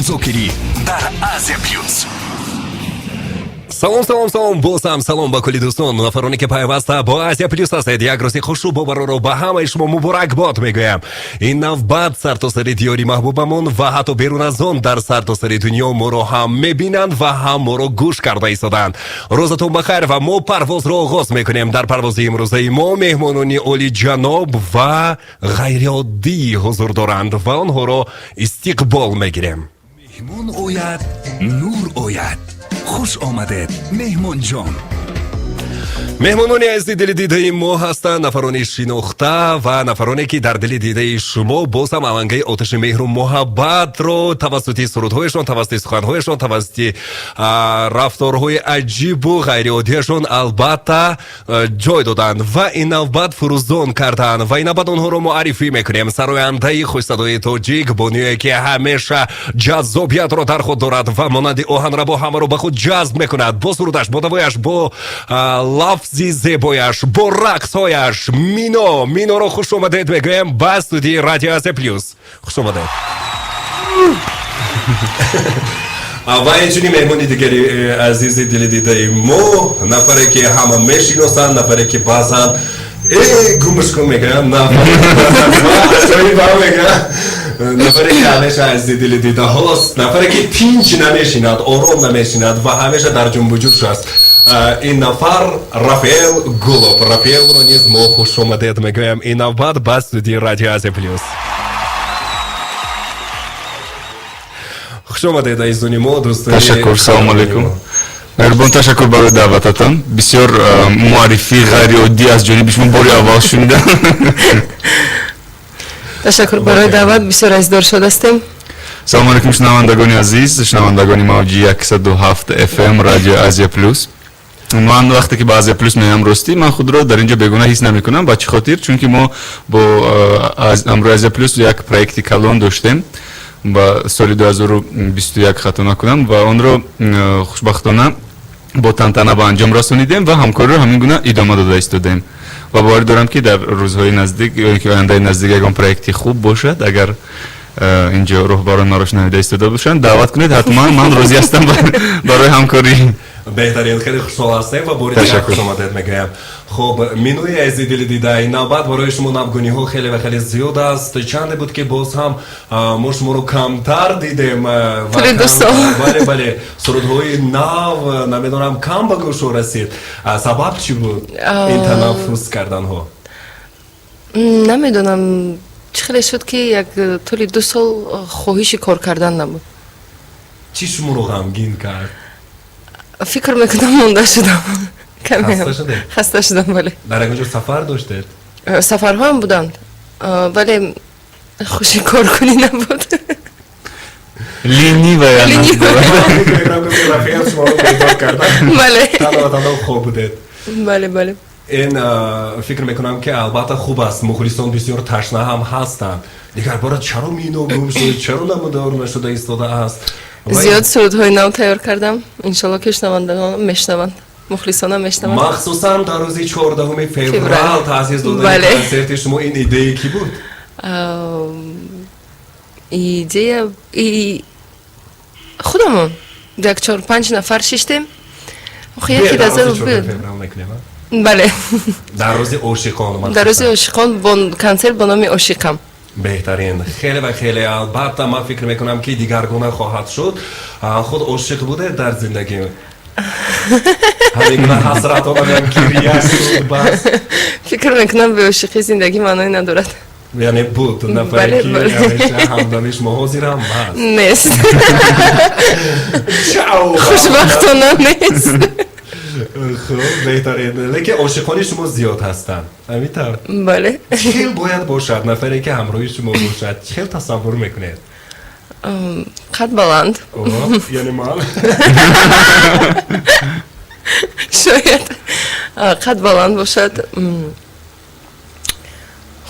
Зокирӣ дар Азия Плюс. Салом, салом, салом, боз ҳам салом ба кулли дӯстон, нафароне, ки пайваста бо Азия Плюс ҳастед. Як рӯзи хушу бобароро ба ҳамаи шумо муборакбод мегӯям. Ин навбат сартосари диёри маҳбубамон ва ҳатто берун аз он, дар сартосари дунё моро ҳам мебинанд ва ҳам моро гӯш карда истодаанд. Рӯзатон бахайр, ва мо парвозро оғоз мекунем. Дар парвози имрӯзаи мо меҳмонони олиҷаноб ва ғайриоддӣ ҳузур доранд ва онҳоро истиқбол мегирем. Меҳмон ояд, нур ояд. Хуш омадед, меҳмонҷон. Меҳмонони азизи дили дидаи мо ҳастанд нафарони шинохта ва нафароне, ки дар дили дидаи шумо боз ҳам алангаи оташи меҳру муҳаббатро тавассути сурудҳояшон, тавассути суханҳояшон, тавассути рафторҳои аҷибу ғайриоддиашон, албатта, ҷой доданд ва ин навбат фурӯзон карданд. Ва ин навбат онҳоро муаррифӣ мекунем: сарояндаи хушсадои тоҷик, бонуе, ки ҳамеша ҷаззобиятро дар худ дорад ва монанди оҳанрабо ҳамаро ба худ ҷазб мекунад бо сурудаш, бо навояш, бо лафзи зебояш, бо рақсҳояш. Мино! Миноро хуш омадед мегӯем ба студияи Радио Азия Плюс. Хуш омадед! Ва инчунин меҳмони дигари азизи дили дидаи мо, нафаре, ки ҳама мешиносанд, нафаре, ки баъзан э гумш кун мегӯянд, нафаре мегӯянд, нафаре, ки ҳамеша азизи дили дидаҳост, нафаре, ки тинч намешинад, ором намешинад ва ҳамеша дар ҷунбуҷӯш аст. Ин нафар Рафаэл Гулов. Рафаэлро низ мо хушомадед мегӯям ин навбат ба студияи Радио Азия Плюс. Хуш омадед, азизони мо, дӯстони. Ташаккур, салому алайкум, меҳрубон, ташаккур барои даъвататон. Бисёр муаррифии ғайриоддӣ аз ҷониби шумо, бори аввал шунидам. Ташаккур барои даъват, бисёр азиздор шод ҳастем. Салому алайкум, шунавандагони азиз, шунавандагони мавҷи 107 FM Радио Азия Плюс. Ман вақте ки ба Азия Плюс меоям, ростӣ, ман худро дар ин ҷо бегуна ҳис намекунам. Ба чӣ хотир? Чунки мо бо ҳамроҳи Азия Плюс як проекти калон доштем ба соли 2021, хато накунам, ва онро хушбахтона бо тантана ба анҷом расонидем ва ҳамкориро ҳамин гуна идома дода истодаем. Ва боварӣ дорам, ки дар рӯзҳои наздик ё ки ояндаи наздик ягон проекти хуб бошад, агар инҷо роҳбарон маро шунавида истода бошанд, даъват кунед, ҳатман ман розӣ ҳастам барои ҳамкорӣ. Беҳтарин, хеле хушҳол ҳастем ва бори дигар Ташаккур. хуш омадед мегӯям. Хуб, Минои азизи дили дида, ин навбат барои шумо навгуниҳо хеле ва хеле зиёд аст. Чанде буд, ки боз ҳам мо шуморо камтар дидем ва Тӯли 2 сол. Бале, бале, сурудҳои нав, намедонам, кам ба гӯшо расид. Сабаб чӣ буд ин танаффус карданҳо? Намедонам, чӣ хеле шуд, ки як тӯли 2 сол хоҳиши кор кардан набуд. Чӣ шуморо ғамгин кард? Фикр мекунам, монда шудам каме. Хаста шудед? Хаста шудам, бале. Дар ягон ҷо сафар доштед? Сафарҳоам буданд, вале хуши коркунӣ набуд. Ленивая. Ленивая. Рафеэл шуморо бедор кардан. Бале. Танҳо танҳо хоб будед. Бале. Ин фикр мекунам, ки албатта хуб аст, мухлисон бисёр ташна ҳам ҳастанд. Дигар бора чаро Мино гум шуд, чаро намудор нашуда истодааст? Зиёд сурудҳои нав тайёр кардам, иншолло, ки шунавандагон мешунаванд, мухлисонам мешунаванд. Махсусан дар рӯзи 14-уми феврал Феврал. таъсис додани консерти шумо, ин идеяи кӣ буд? Идея и худамон, як чор панҷ нафар шиштем. Охи, яке дар дар рӯзи 14 феврал мекунем, а? Бале. Дар рӯзи ошиқон. Дар рӯзи ошиқон, бо консерт бо номи «Ошиқам». Беҳтарин, хеле ва хеле. Албатта, ман фикр мекунам, ки дигаргуна хоҳад шуд. Худ ошиқ будед дар зиндагӣ? Ҳамин гуна ҳасрат омадам, гирия шуд, бас? Фикр мекунам, беошиқӣ зиндагӣ маъное надорад. Яъне буд нафаре, Бале, ки бале. ҳамеша ҳамдами шумо, ҳозирам ҳаст? Нест. Чао! Хушбахтона, нест. Хуб, беҳтарин, лекин ошиқони шумо зиёд ҳастанд, ҳамин тавр? Бале. Чӣ хел бояд бошад нафаре, ки ҳамроҳи шумо бошад? Чӣ хел тасаввур мекунед? Қад баланд. О, яъне ман? Шояд қад баланд бошад,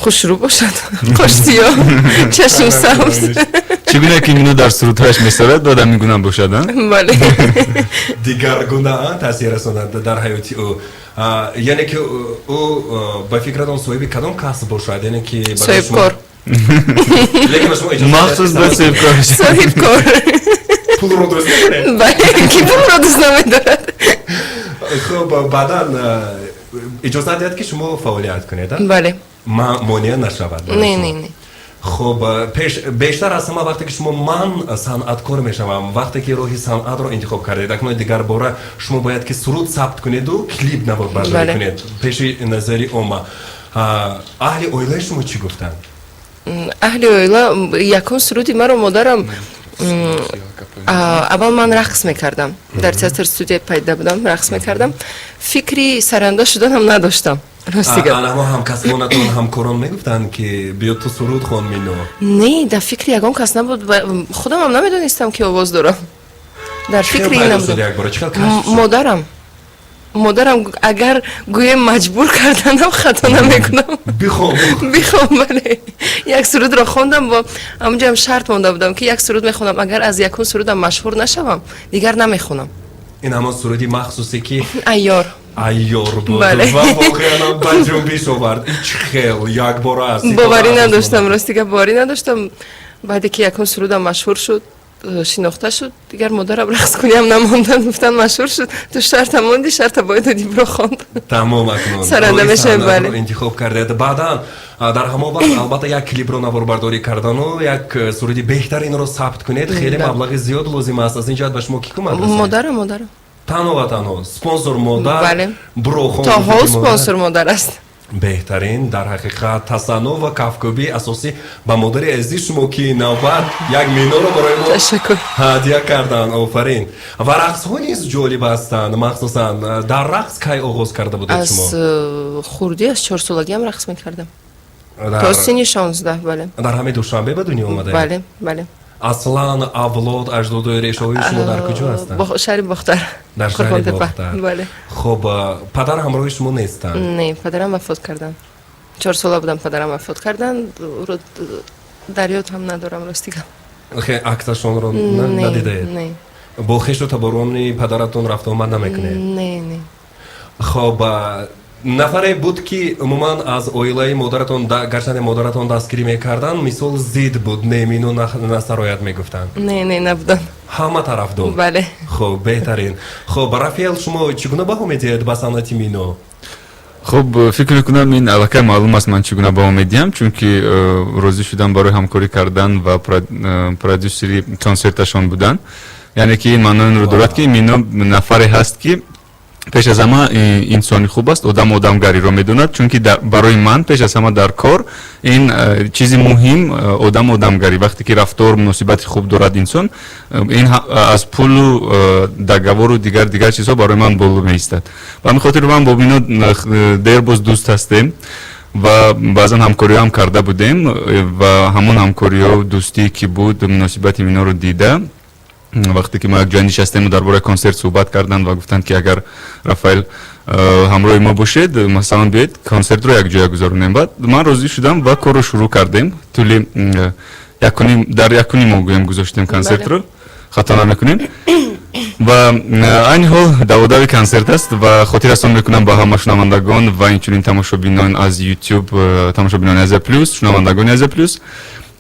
хушрӯ бошад, қошсиёҳ, чашм сабз. Чӣ гуна ки Мино дар сурудҳояш месарад, бояд ҳамин гуна бошад, а? Бале. Дигаргуна таъсир расонад дар ҳаёти ӯ. Яъне ки ӯ, ба фикратон, соҳиби кадом касб бошад, яъне ки барои шумо- Соҳибкор. Лекин ба шумо иҷоза Махсус бояд соҳибкор бошад. Соҳибкор. Пулро дӯст медоред? Бале, ки пулро дӯст намедорад? Хуб, баъдан иҷозат диҳад, ки шумо фаъолият кунед, а? Бале. Монеа нашавад? Не, не, не. Хуб, пеш бештар аз ҳама вақте ки шумо ман санъаткор мешавам, вақте ки роҳи санъатро интихоб кардед, акнун дигар бора шумо бояд ки суруд сабт кунеду клип наворбардорӣ кунед пеши назари омма. Аҳли оилаи шумо чӣ гуфтанд? Аҳли оила, якум суруди маро модарам, аввал ман рақс мекардам, дар театр студия пайда будам, рақс мекардам, фикри саранда шуданам надоштам, рости гап. Анамо ҳамкасбонатон, ҳамкорон мегуфтанд, ки биё, ту суруд хон, Мино? Не, дар фикри ягон кас набуд. Худамам намедонистам, ки овоз дорам, дар фикри ин набудам. Модарам, агар гӯем, маҷбур карданам, хато намекунам. Бихон. Бихон, бале. Як сурудро хондам, бо ҳамунҷоам шарт монда будам, ки як суруд мехонам, агар аз якум сурудам машҳур нашавам, дигар намехонам. Ин ҳамон суруди махсусе, ки Айёр. Айёр буд ва воқеан ба ҷунбиш овард. Ич хел якбора аст? Боварӣ надоштам, рости гап, боварӣ надоштам. Баъде ки якум сурудам машҳур шуд, шинохта шуд, дигар модарам рақскуниам намондан, гуфтан: «Машҳур шуд, ту шарта монди, шарта бояд додӣ, биро хонд». Тамом, акнун саранда мешавем, бале. Интихоб кардед. Баъдан дар ҳамон вақт, албатта, як клипро наворбардорӣ кардану як суруди беҳтаринро сабт кунед, хеле маблағи зиёд лозим аст. Аз ин ҷиҳат ба шумо кӣ кӯмак расонид? Модарам, модарам. Танҳо ва танҳо спонсор модар? Бале. Биро хон. То ҳол спонсор модар аст. Беҳтарин, дар ҳақиқат тасанно ва кафкӯбии асосӣ ба модари азизи шумо, ки навбат як Миноро барои мо Ташаккур. ҳадя карданд. Офарин! Ва рақсҳо низ ҷолиб ҳастанд. Махсусан дар рақс кай оғоз карда будед Аз шумо? хурдӣ, аз 4-солагиам рақс мекардам то синни 16, бале. Дар ҳамаи Душанбе ба дунё омадаед? Бале, бале. Аслан авлод, аҷдоду решаҳои шумо дар куҷо ҳастанд? Шаҳри Бохтар. Дар шаҳри Қурғонтепа. Бохтар. Бале. Хуб, падар ҳамроҳи шумо нестанд? Не, падарам вафот карданд, 4 сола будам, падарам вафот карданд. Ӯро дар ёд ҳам надорам, рости гап. Аксашонро Не. надидаед? Не. Бо хешу таборони падаратон рафтуомад намекунед? Не, не. Хоб, нафаре буд, ки умуман аз оилаи модаратон, гарчанде модаратон дастгирӣ мекарданд, мисол, зид буд, не, Мино насарояд мегуфтанд? Не, не, набуданд. Ҳама тарафдор? Бале. Хуб, беҳтарин. Хуб, Рафаэл, шумо чӣ гуна баҳо медиҳед ба санъати Мино? Хуб, фикр мекунам, ин аллакай маълум аст, ман чӣ гуна баҳо медиҳам, чунки розӣ шудам барои ҳамкорӣ кардан ва продюсери консерташон будан. Яъне ки ин маънои онро дорад, ки Мино нафаре ҳаст, ки пеш аз ҳама инсони хуб аст, одам одамгариро медонад, чунки барои ман пеш аз ҳама дар кор ин чизи муҳим одам одамгарӣ. Вақте ки рафтор, муносибати хуб дорад инсон, ин аз пулу договору дигар дигар чизҳо барои ман боло меистад. Ба ҳамин хотир ман бо Мино дербоз дӯст ҳастем ва баъзан ҳамкориҳоам карда будем ва ҳамон ҳамкориҳо, дӯстие ки буд, муносибати Миноро дида, вақте ки мо якҷоя нишастему дар бораи консерт суҳбат карданд ва гуфтанд, ки агар Рафаэл ҳамроҳи мо бошед, масалан, биёед, консертро якҷоя гузаронем, баъд ман розӣ шудам ва корро шурӯъ кардем. Тӯли якуним, дар якуним моҳ, гӯем, гузоштем консертро, хато намекунем. Ва айни ҳол даводави консерт аст ва хотиррасон мекунам ба ҳама шунавандагон ва инчунин тамошобинон аз Ютуб, тамошобинони Азия Плюс, шунавандагони Азия Плюс,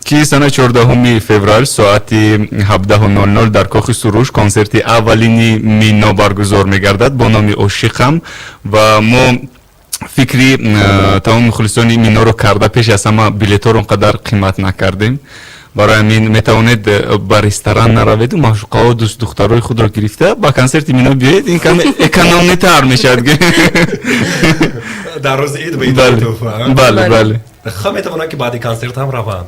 ки санаи 14 феврал соати 17:00 дар Кохи Суруш консерти аввалини Мино баргузор мегардад бо номи «Ошиқам». Ва мо фикри тамоми мухлисони Миноро карда, пеш аз ҳама билетҳоро он қадар қимат накардем. Барои ҳамин метавонед ба ресторан нараведу маъшуқаҳо, дӯстдухтарои худро гирифта, ба консерти Мино биёед, ин каме экономнитар мешавад. Дар рӯзи ид ба ид туҳфа? Бале, бале. Ха, метавонанд, ки баъди консерт ҳам раванд.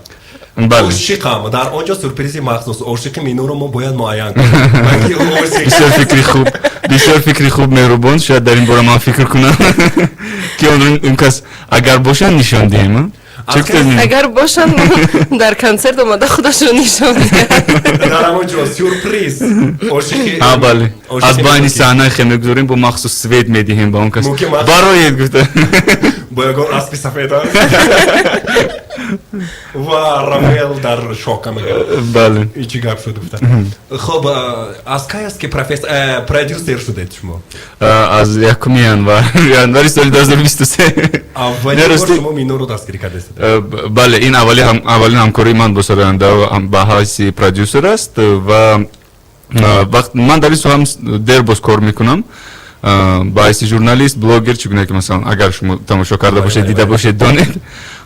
Бале. «Ошиқам», дар он ҷо сюрпризи махсус, ошиқи Миноро мо бояд муайян кунем. Бисёр фикри хуб, бисёр фикри хуб, Меҳрубон. Шояд дар ин бора ман фикр кунам, ки он кас агар бошанд, нишон диҳем. Агар бошанд, дар консерт омада худашро нишон диҳанд. Дар ҳамон ҷо сюрприз, ошиқи Бале, аз байни саҳна хе мегузорем, бо махсус свет медиҳем ба он кас, бароед гуфта. Бо ягон аспи сафед ва Рафаэл дар шока мегардад. Бале. Чӣ гап шуд, гуфта. Хуб, аз кай аст, ки профессор, продюсер шудед шумо? Аз 1 январ, январи соли 2023. Аввалин бор шумо Миноро дастгирӣ кардастед? Бале, ин аввалин ҳамкории ман бо сароянда ба ҳайси продюсер аст ва Вақт ман дар ин соҳа дер боз кор мекунам, ба ҳайси журналист, блогер, чӣ гуна ки, масалан, агар шумо тамошо карда бошед, дида бошед, донед.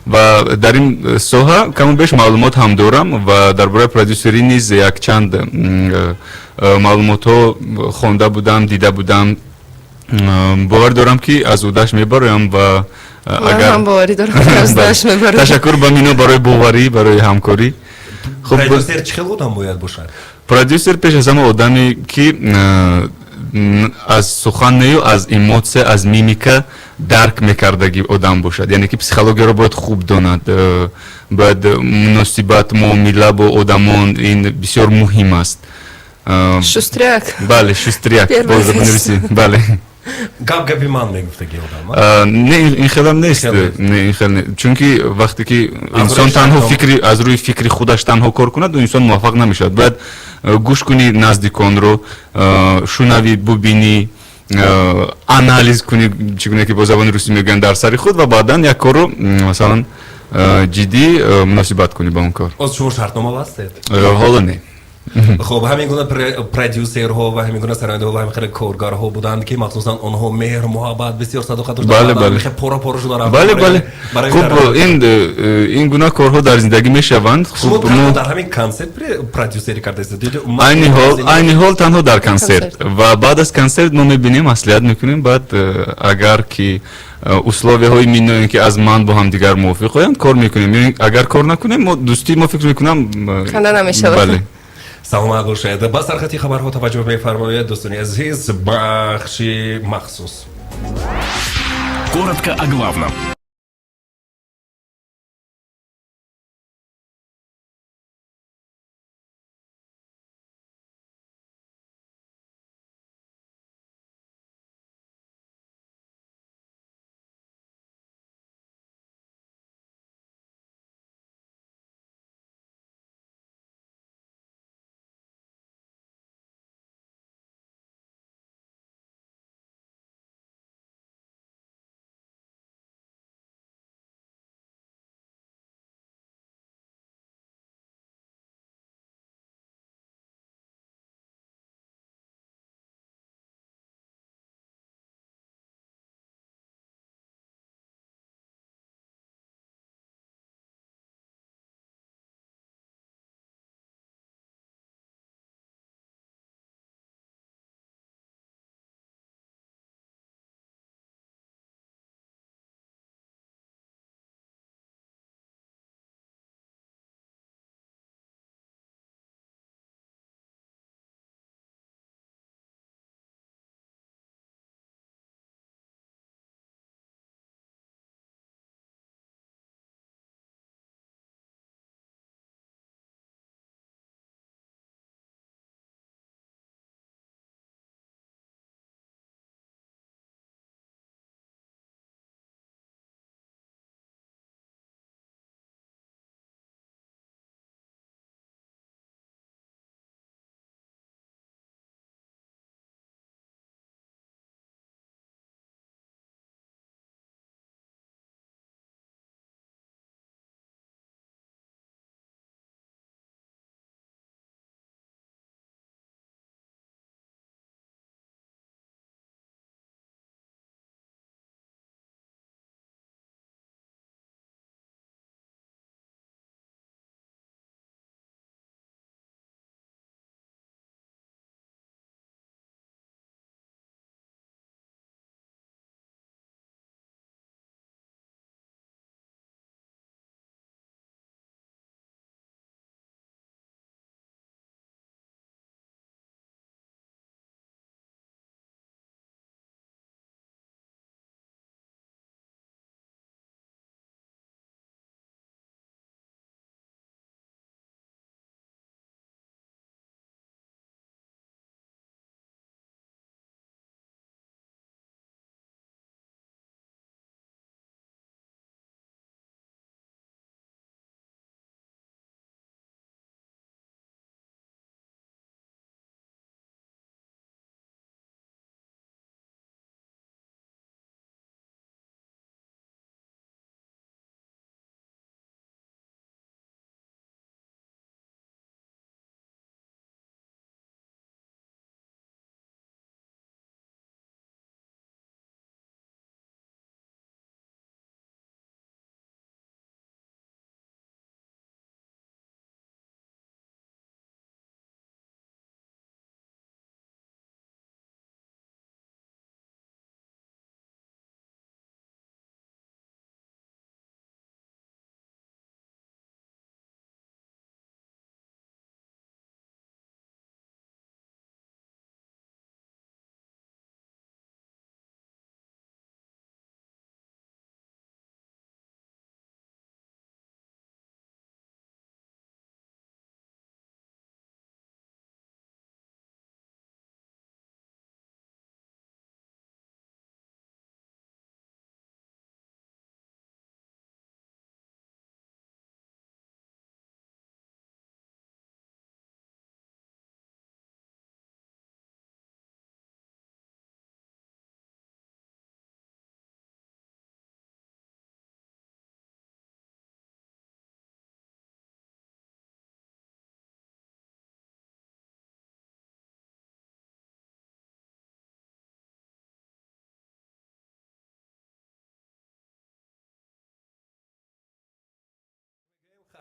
Ва дар ин соҳа каму беш маълумот ҳам дорам ва дар бораи продюсерӣ низ якчанд маълумотҳо хонда будам, дида будам. Бовар дорам, ки аз уҳдаш мебароям ва Ман ҳам боварӣ дорам, ки аз уҳдааш мебароям. Ташаккур ба Мино барои боварӣ, барои ҳамкорӣ. Хуб. Продюсер чӣ хел одам бояд бошад? Продюсер пеш аз ҳама одаме, ки аз сухан нею аз эмоция, аз мимика дарк мекардаги одам бошад, яъне ки психологияро бояд хуб донад, бояд муносибат, муомила бо одамон, ин бисёр муҳим аст. Шустряк. Бале, шустряк, бо забони русӣ, бале. Гап гапи ман мегуфтаги одам. Не, ин хелам нест, не, ин хел не, чунки вақте ки инсон танҳо фикри, аз рӯи фикри худаш танҳо кор кунад, инсон муваффақ намешавад. Бояд гӯш кунӣ наздиконро, шунавӣ, бубинӣ, анализ кунӣ, чӣ гуна ки бо забони русӣ мегӯянд, дар сари худ ва баъдан як корро, масалан, ҷиддӣ муносибат кунӣ ба он кор. Оз шумо шартнома бастед? Ҳоло не. Хуб, ҳамин гуна продюсерҳо ва ҳамин гуна сарояндаҳо ва ҳамин хеле коргарҳо буданд, ки махсусан онҳо меҳр, муҳаббат, бисёр садоқат доштанд. Бале. Пора пора шуда рафт. Бале, хуб, ин гуна корҳо дар зиндагӣ мешаванд. Шумо танҳо дар ҳамин консерт продюсерӣ кардаистед? Айни ҳол танҳо дар консерт ва баъд аз консерт мо мебинем, маслиҳат мекунем. Баъд агар ки условияҳои Мино, ки аз ман бо ҳамдигар мувофиқ оянд, кор мекунем. Агар кор накунем, мо дӯстии мо, фикр мекунам, канда намешавад. Бале. Саломат бошед. Ба сархати хабарҳо таваҷҷӯҳ мефармоед, дӯстони азиз, бахши махсус. Коротко о главном.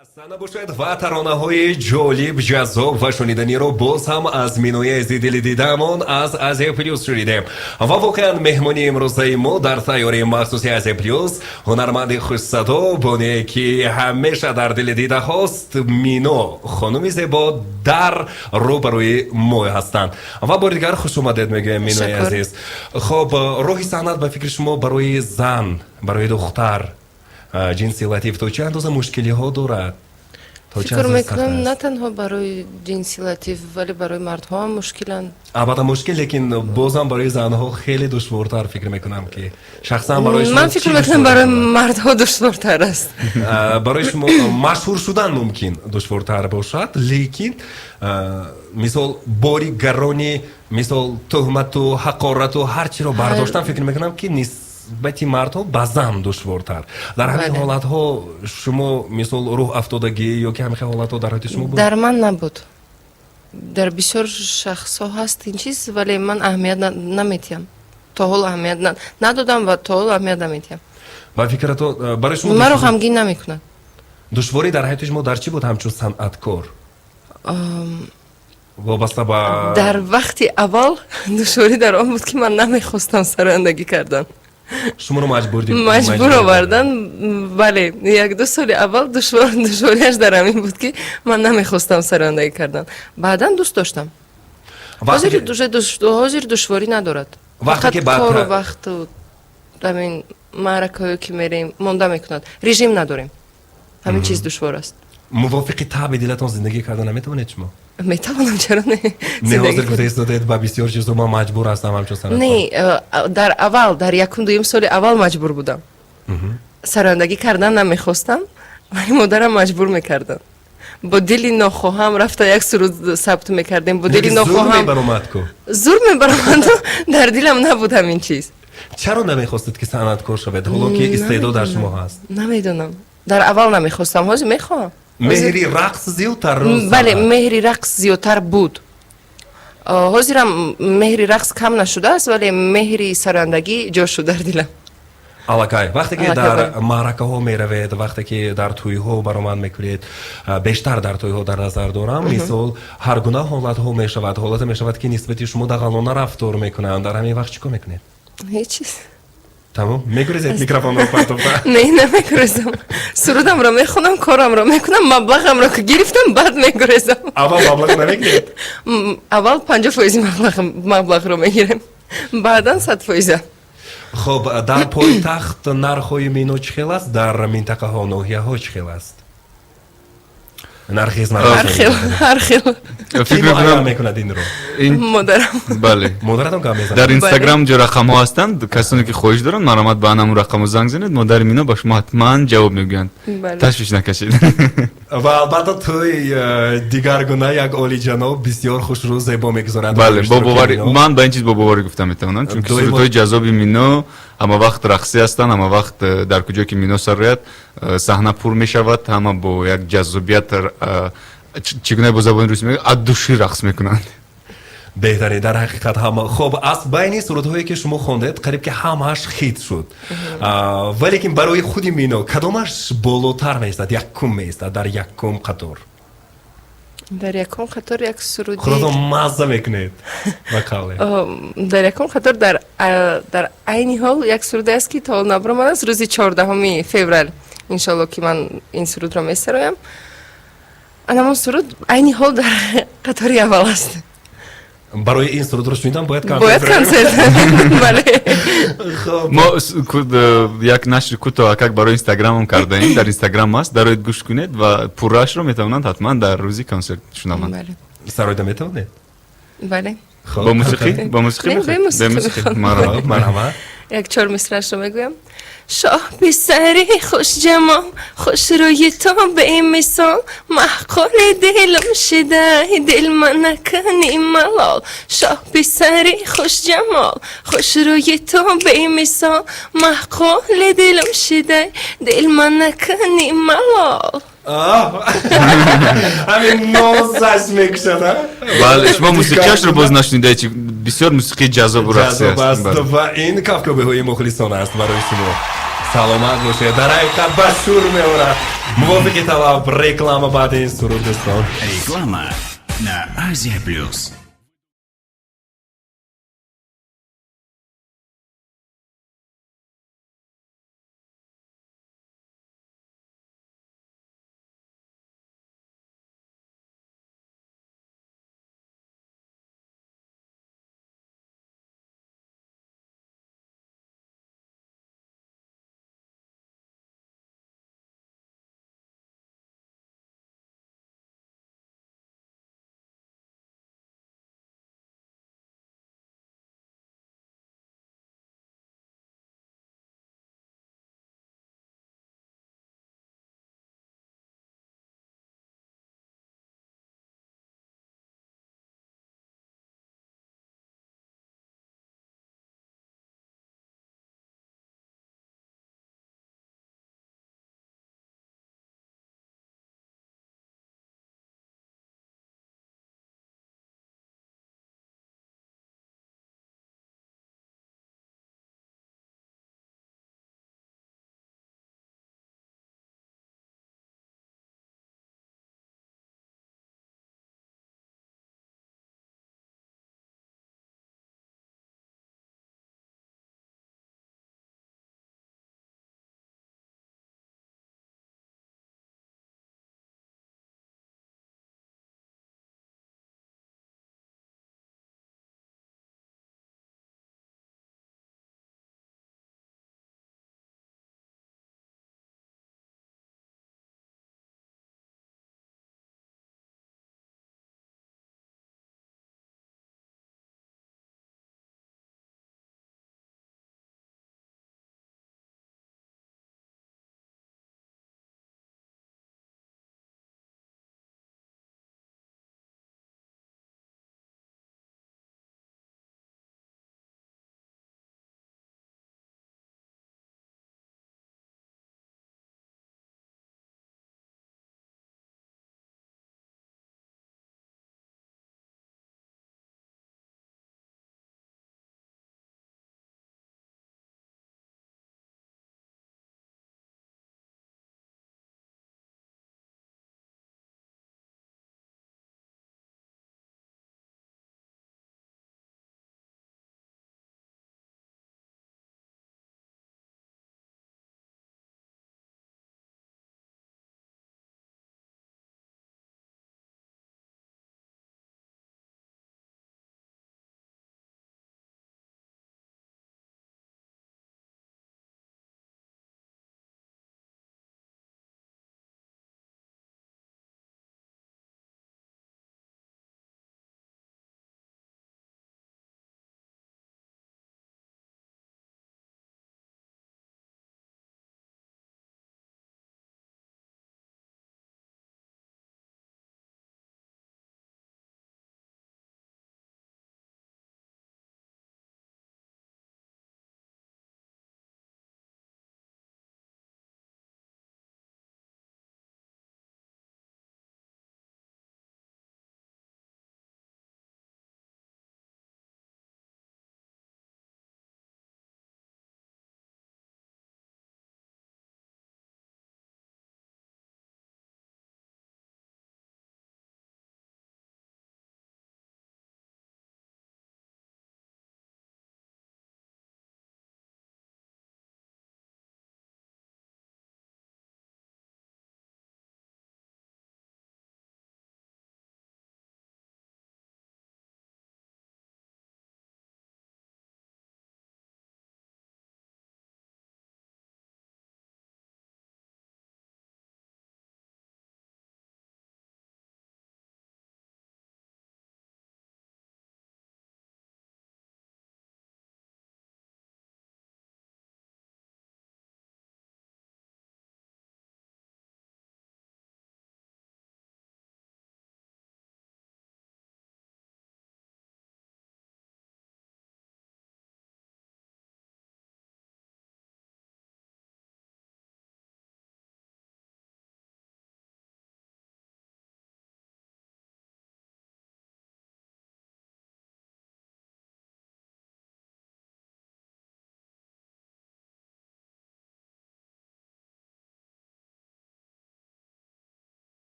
Хаста набошед ва таронаҳои ҷолиб, ҷаззоб ва шуниданиро боз ҳам аз Минои азизи дили дидаамон аз Азия Плюс шунидем. Ва воқеан, меҳмони имрӯзаи мо дар тайёрии махсуси Азия Плюс, ҳунарманди хушсадо, бонуе ки ҳамеша дар дили дидаҳост, Мино хонуми зебо дар рӯбарӯи мо ҳастанд. Ва бори дигар хуш омадед мегӯем, Минои Ташаккур. азиз. Хоб, роҳи санъат ба фикри шумо барои зан, барои духтар, ҷинси латиф, то чӣ андоза мушкилиҳо дорад? То чӣ Фикр андоза мекунам, сахт на аст? танҳо барои ҷинси латиф, вале барои мардҳо ҳам мушкиланд. Албатта, мушкил, лекин бозам барои занҳо хеле душвортар, фикр мекунам, ки шахсан барои шумо Ман фикр чӣ мекунам, душворӣ барои дорад? мардҳо душвортар аст. Барои шумо машҳур шудан мумкин душвортар бошад, лекин мисол, бори гарони, мисол, туҳмату ҳақорату ҳар чиро бардоштан, фикр мекунам, ки нисбати мардҳо ба зан душвортар. Дар ҳамин ҳолатҳо шумо, мисол, рӯҳ афтодагӣ ё ки ҳамин хел ҳолатҳо дар ҳаёти шумо буд? Дар ман набуд. Дар бисёр шахсҳо ҳаст ин чиз, вале ман аҳамият наметиҳам. То ҳол аҳамият надодам ва то ҳол аҳамият наметиҳам. Ба фикратон, барои шумо Маро ғамгин намекунад. Душворӣ дар ҳаёти шумо дар чӣ буд ҳамчун санъаткор, вобаста ба Дар вақти аввал душворӣ дар он буд, ки ман намехостам сарояндагӣ кардан. Шуморо маҷбур Маҷбур овардан, бале. 1-2 соли аввал душвориаш дар ҳамин буд, ки ман намехостам сарояндагӣ кардан. Баъдан дӯст доштам. Ҳозир душворӣ надорад. Вақте Фақат ки кору вақту ҳамин маъракаҳое ки мерем, монда мекунад. Режим надорем, ҳамин чиз душвор аст. Мувофиқи таъби дилатон зиндагӣ карда наметавонед шумо? Метавонам, чаро не? Не, ҳозир гуфта истодед, ба бисёр чизо ман маҷбур ҳастам ҳамчун санъаткор. Не, дар аввал, дар якум дуюм соли аввал маҷбур будам. Сарояндагӣ кардан намехостам, вале модарам маҷбур мекарданд. Бо дили нохоҳам рафта як суруд сабт мекардем, бо дили Лекин зур нохоҳам. Мебаромад ку. Зур мебаромаду дар дилам набуд ҳамин чиз. Чаро намехостед, ки санъаткор шавед, ҳоло ки истеъдод дар шумо ҳаст? Намедонам, дар аввал намехостам, ҳозир мехоҳам. Меҳри рақс зиёдтар? Бале, меҳри рақс зиёдтар буд. Ҳозирам меҳри рақс кам нашудааст, вале меҳри сарояндагӣ ҷо шуд дар дилам. Аллакай вақте ки Аллакай, дар бале. маъракаҳо меравед, вақте ки дар тӯйҳо баромад мекунед, бештар дар тӯйҳо дар назар дорам, мисол, ҳар гуна ҳолатҳо мешавад, ҳолате мешавад, ки нисбати шумо дағалона рафтор мекунанд. Дар ҳамин вақт чӣ кор мекунед? Ҳеҷ чиз. Тамом, мегурезед микрофонро партофта? Не, намегурезам. Сурудамро мехонам, корамро мекунам, маблағамро ки гирифтам, баъд мегурезам. Аввал маблағ намегиред? Аввал 50 фоизи маблағро мегирем, баъдан 100 фоиза. Хоб, дар пойтахт нархҳои мино чӣ хел аст, дар минтақаҳо, ноҳияҳо чӣ хел аст нархи? Ҳар хел, ҳар хел. Фикр мекунам, мекунад инро? Ин Модарам. Бале. Модаратон гап мезанад? Дар Инстаграм ҷо рақамҳо ҳастанд. Касоне ки хоҳиш доранд, марҳамат, ба ҳамун рақамҳо занг занед. Модари Мино ба шумо ҳатман ҷавоб мегӯянд. Бале. Ташвиш накашед. Ва албатта, тӯй дигаргуна, як олиҷаноб, бисёр хушрӯ, зебо мегузоранд. Бале, бо боварӣ, ман ба ин чиз бо боварӣ гуфта метавонам, чунки сурудҳои ҷаззоби Мино ҳама вақт рақсӣ ҳастанд. Ҳама вақт дар куҷое ки Мино сарояд, саҳна пур мешавад, ҳама бо як ҷаззобият, чӣ гуна бо забони русӣ мегӯяд, от души рақс мекунанд. Беҳтарин, дар ҳақиқат ҳама. Хоб, аз байни сурудҳое ки шумо хондед, қариб ки ҳамааш хит шуд, валекин барои худи Мино кадомаш болотар меистад, якум меистад, дар якум қатор? Дар якум қатор як суруди Худатон мазза мекунед, ба қавле. Дар якум қатор дар айни ҳол як суруде аст, ки то ҳол набаромадааст. Рӯзи 14-уми феврал, иншоалло, ки ман ин сурудро месароям. Анамон суруд айни ҳол дар қатори аввал аст. Барои ин сурудро шунидан бояд Бояд консерт, бале. Мо як нашри кӯтоҳакак барои Инстаграмам кардаем, дар Инстаграм аст, дароед, гӯш кунед ва пурраашро метавонанд ҳатман дар рӯзи консерт шунаванд. Сароида метавонед? Бале. Бо мусиқӣ, бо мусиқӣ? Бе мусиқӣ. Марҳамат. Як чор мисраашро мегӯям. Шоҳ писари хушҷамол, хушрӯи ту бемисол, маъқули дилам шидай, дил манакани малол. Шоҳ писари хушҷамол, хушрӯи ту бемисол, маъқули дилам шидай, дил манакани малол. Ҳамин нозаш мекушад. Бале, шумо мусиқиашро боз нашунидаед, чи бисёр мусиқии ҷаззобу рақсӣ аст. Ва ин кафкобиҳои мухлисон аст барои шумо. Саломат бошед, дар ҳақиқат ба шӯр меорад. Мувофиқи талаб, реклама баъди ин суруд, дӯстон. Реклама на Азия Плюс.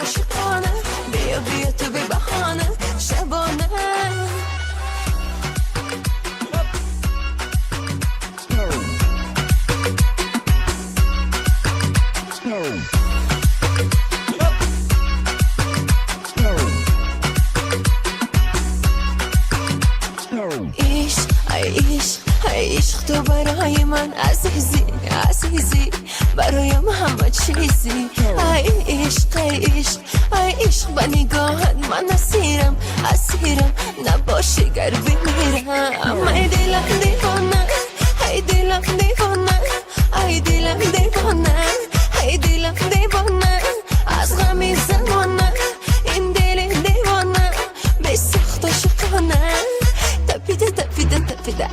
ошиқона, биё биё ту бебаҳона шабона. Ишқ, ай ишқ, ай ишқ, ту барои ман азизӣ, азизӣ, бароям ҳама чизӣ. Ай ишқ, ай ишқ, ай ишқ, ба нигоҳат ман асирам, асирам, набошӣ гар бимирам. Ай дилам девона, ай дилам девона, ай дилам девона, ай дилам девона, аз ғами замона ин дили девона бесохт ошиқона. Тапида, тапида, тапида,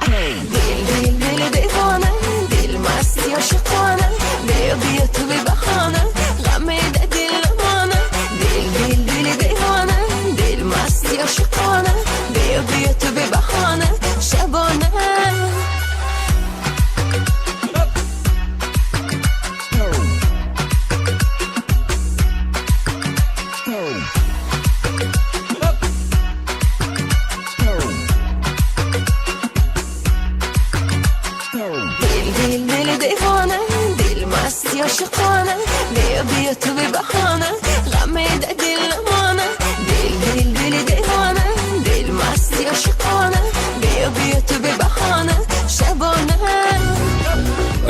дил, дил, дили девона, дил масти ошиқона, биё биё ту бебаҳона ғаме да дил намона. Дил, дил, дили девона, дил масти ошиқона, биё биё ту бебаҳона шабона. Дил, дил, дили девона, дил масти ошиқона, биё биё ту бебаҳона ғаме да дил намона. Дил, дил, дили девона, дил масти ошиқона, биё биё ту бебаҳона шабона.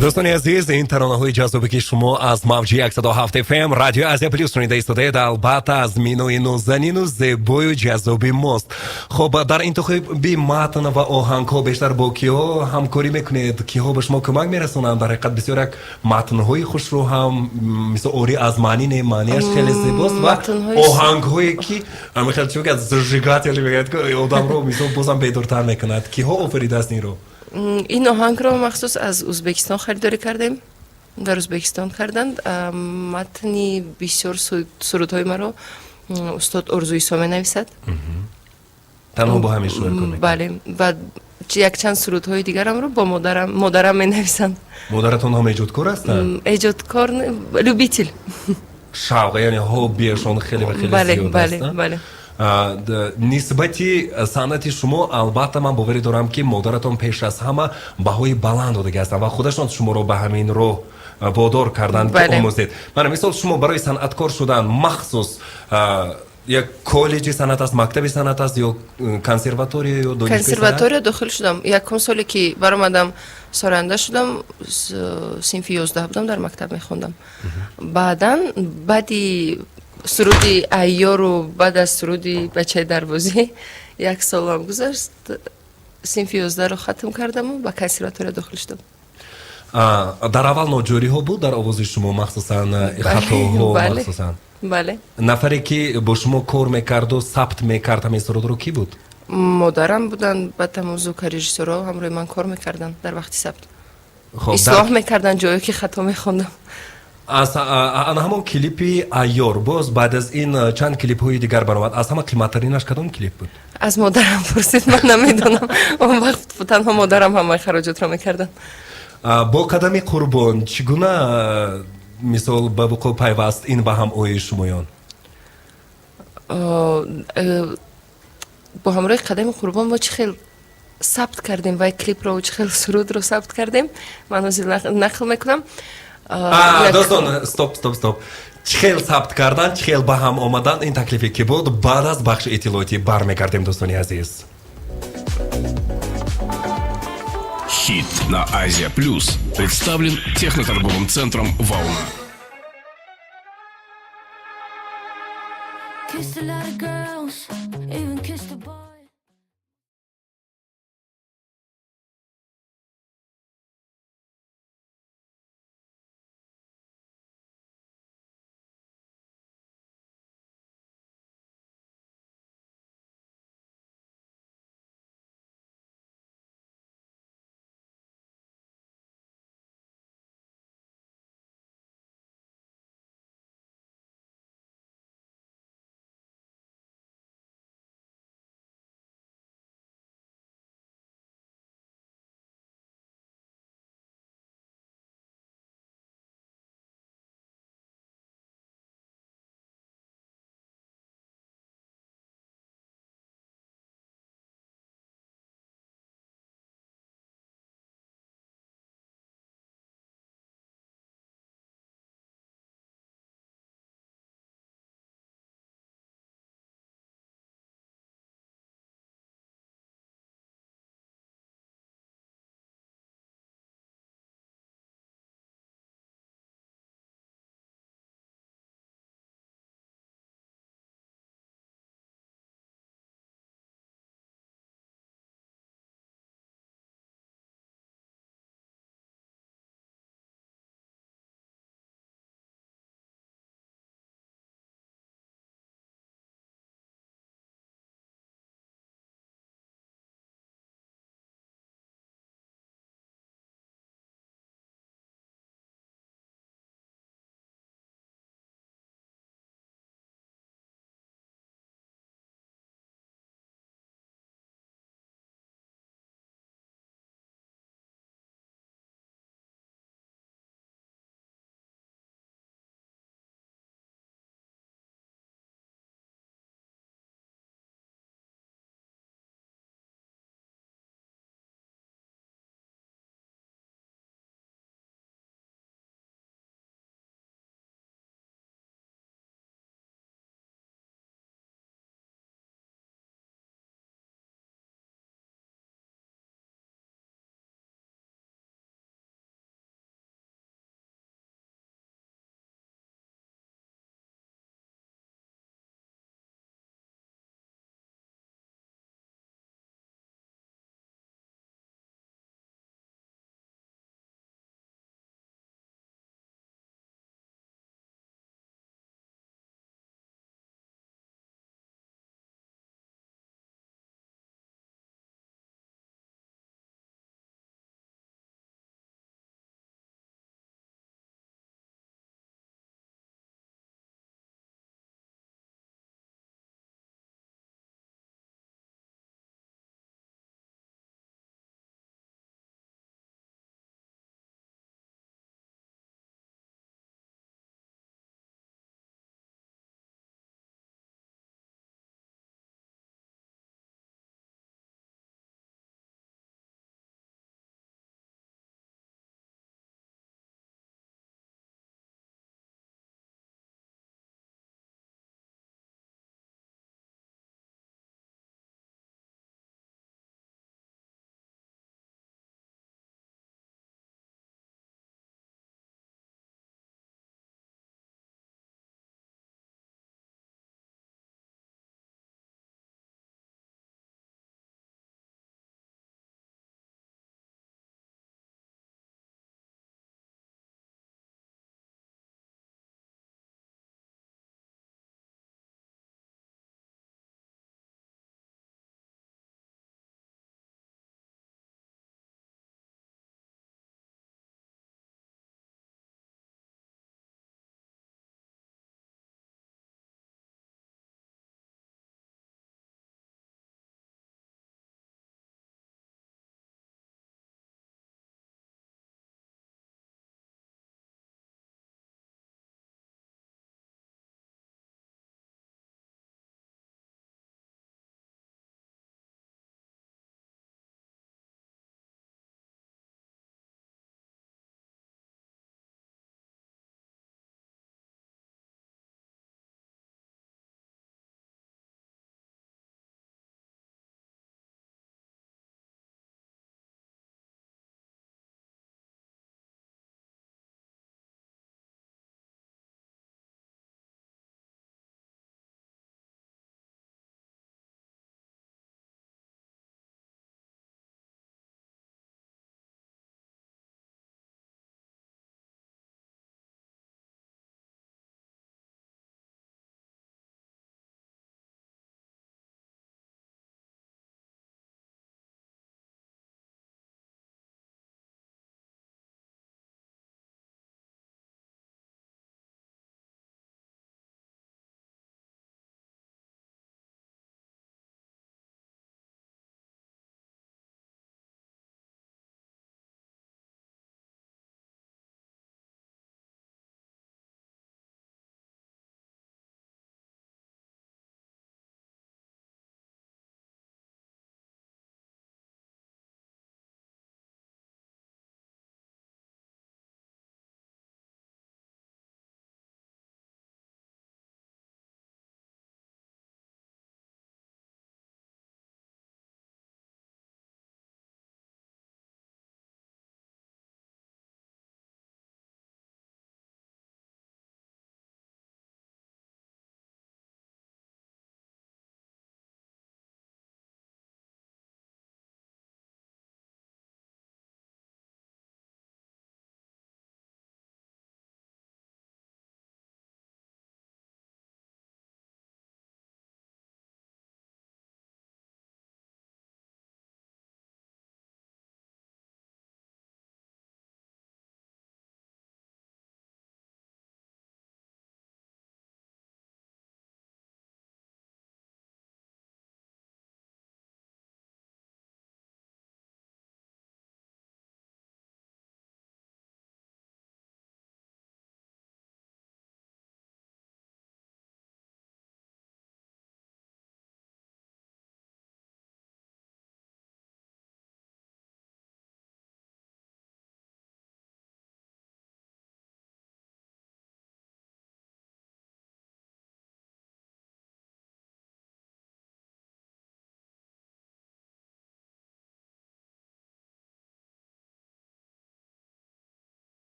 Дӯстони азиз, ин таронаҳои ҷаззобе, ки шумо аз мавҷи 107 FM радиои Азия Плюс шунида истодаед, албатта, аз Минои нозанину зебою ҷаззоби мост. Хоб, дар интихоби матн ва оҳангҳо бештар бо киҳо ҳамкорӣ мекунед, киҳо ба шумо кӯмак мерасонанд? Дар ҳақиқат, бисёр як матнҳои хушрӯ ҳам, мисол, ори аз маънӣ не, маънияш хеле зебост ва оҳангҳое, ки ҳамихел чӣ мегӯяд, зажигатели мегӯяд, одамро, мисол, бозам бедортар мекунад. Киҳо офаридааст инро? Ин оҳангро махсус аз Ӯзбекистон харидорӣ кардем, дар Ӯзбекистон карданд. Матни бисёр сурудҳои маро устод Орзу Исо менависад. Танҳо бо ҳамин шумо кор мекунед? Бале, ва якчанд сурудҳои дигарамро бо модарам менависанд. Модаратон ҳам эҷодкор ҳастанд? Эҷодкор, любитель. Шавқ, яъне хоббиашон хеле ва хеле зиёд аст. Бале. Нисбати санъати шумо, албатта, ман боварӣ дорам, ки модаратон пеш аз ҳама баҳои баланд додага ҳастанд ва худашон шуморо ба ҳамин роҳ водор карданд, ки омӯзед. Мана, мисол, шумо барои санъаткор шудан махсус як коллеҷи санъат аст, мактаби санъат аст ё консерватория ё донишгоҳи? Консерватория дохил шудам. Якум соле, ки баромадам, сароянда шудам, синфи 11 будам, дар мактаб мехондам. Баъдан, баъди суруди Айёру баъд аз суруди Бачаи дарвозӣ як солам гузашт, синфи 11-ро хатм кардаму ба консерватория дохил шудам. Дар аввал ноҷориҳо буд дар овози шумо, махсусан хатоҳо, махсусан? Бале. Нафаре, ки бо шумо кор мекарду сабт мекард ҳамин сурудро, кӣ буд? Модарам буданд, баъд ҳамон звукорежиссёрҳо ҳамроҳи ман кор мекарданд дар вақти сабт, ислоҳ мекарданд ҷое, ки хато мехондам. Аз ана ҳамон клипи Айёр боз баъд аз ин чанд клипҳои дигар баромад. Аз ҳама қиматтаринаш кадом клип буд? Аз модарам пурсид, ман намедонам. Он вақт танҳо модарам ҳамаи хароҷотро мекарданд. Бо Қадами Қурбон чӣ гуна, мисол, ба вуқӯъ пайваст ин ба ҳам оии шумоён? Бо ҳамроҳи Қадами Қурбон мо чӣ хел сабт кардем вай клипро, чӣ хел сурудро сабт кардем, ман ҳозир нақл мекунам. Дӯстон, стоп, стоп, стоп! Чӣ хел сабт кардан, чӣ хел ба ҳам омадан, ин таклифе ки буд, баъд аз бахши иттилоотӣ бармегардем, дӯстони азиз. Хит на Азия Плюс представлен техноторговым центром «Волна». Kissed a lot of girls, even kissed a boy.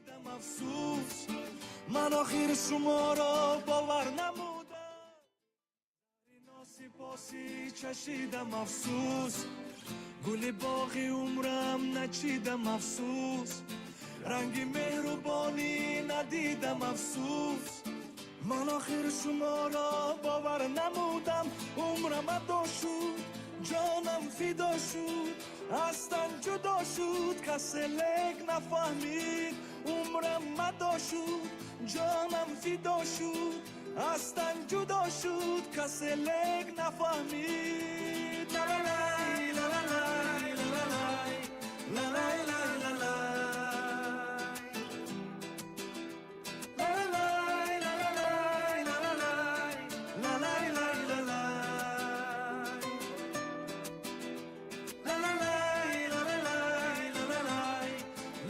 Афсӯс, ман охир шуморо бовар намудам, носипосӣ чашидам, афсӯс, гули боғи умрам начидам, афсӯс, ранги меҳрубонӣ надидам, афсӯс, ман охир шуморо бовар намудам, умрам адо шуд, ҷонам фидо шуд, аз тан ҷудо шуд, касе лек нафаҳмид, умрам адо шуд, ҷонам фидо шуд, аз тан ҷудо шуд, касе лек нафаҳмид. Ла-ла-лай, ла-ла-лай, ла-ла-лай, ла-лай, ла-ла-лай. Ла-ла-лай, ла-ла-лай, ла-ла-лай, ла-лай, ла-ла-лай. Ла-ла-лай, ла-ла-лай, ла-ла-лай,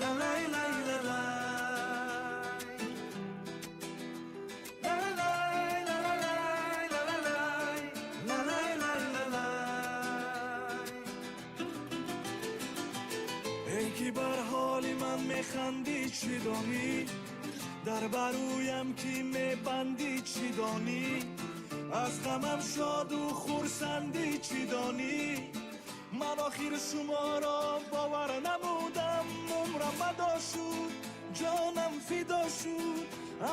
ла-лай, ла-ла-лай. Ла-ла-лай, ла-ла-лай, ла-ла-лай, ла-лай, ла-ла-лай. Эй ки бар ҳоли ман механдӣ, чӣ донӣ, дар барӯям ки мебандӣ, чӣ донӣ, аз ғамам шоду хурсандӣ, чӣ донӣ, ман охир шуморо бовар намудам, умрам адо шуд, ҷонам фидо шуд,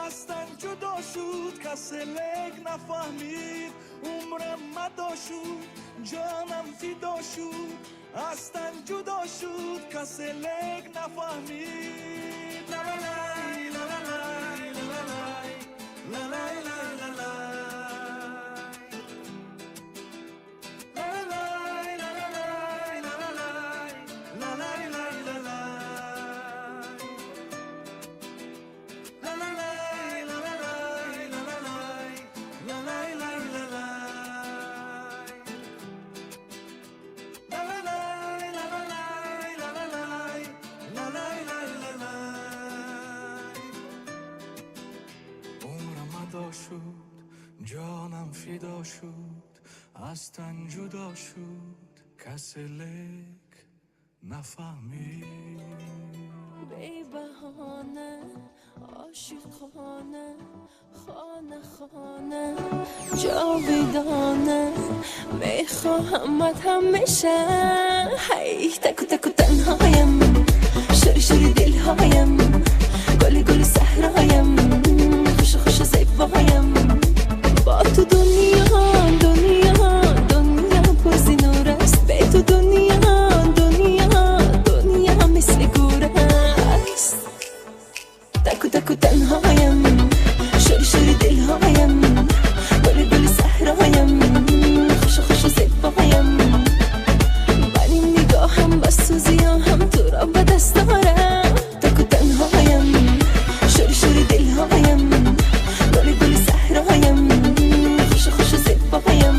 аз тан ҷудо шуд, касе лек нафаҳмид, умрам адо шуд, ҷонам фидо шуд, аз тан ҷудо шуд, касе лек нафаҳмид. Ла-ла-лай, ла-ла-лай, ла-ла-лай, ла-лай, ла-ла-лай. Ла-ла-лай, ла-ла-лай, ла-ла-лай, ла-лай, ла-ла-лай. Ла-ла-лай, ла-ла-лай, ла-ла-лай, ла-лай, ла-ла-лай. Ла-ла-лай, ла-ла-лай, ла-ла-лай, ла-лай, ла-ла-лай. Умрам адо шуд, ҷонам фидо шуд, аз тан ҷудо шуд, касе лек нафаҳмид. Бебаҳона, ошиқона, хона хона, ҷовидона, мехоҳамат ҳамеша. Ҳай, таку таку танҳоям, шури шури дилҳоям, гули гули саҳроям, хушу хушу зебоям. Бо ту дунё, дунё, дунё пур зи нур аст, бе ту дунё, дунё, дунё мисли гӯр аст. Таку таку танҳоям, шури шури дилҳоям, гули гули саҳроям, хушу хушу зебоям. Ба ним нигоҳам, ба сӯзиёҳам туро ба даст дорам. Таку танҳоям, шури шури дилҳоям, гули гули саҳроям, хушу хушу зебоям.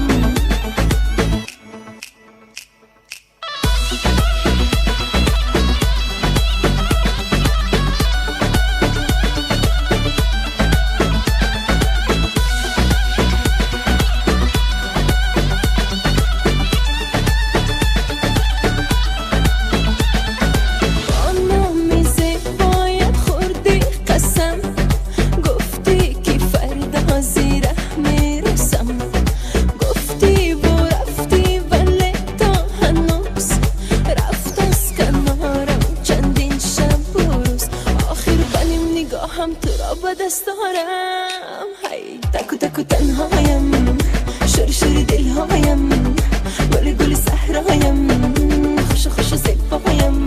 Бо номи зебоят хӯрдӣ қасам, гуфтӣ ки фардо зираҳ мерасам, гуфтиву рафтӣ, вале то ҳанӯз рафт аз канорам чандин шабу рӯз. Охир ба ним нигоҳам туро ба даст дорам. Ҳай, таку таку танҳоям, шури шури дилҳоям, гули гули саҳроям, хушу хушу зебоям.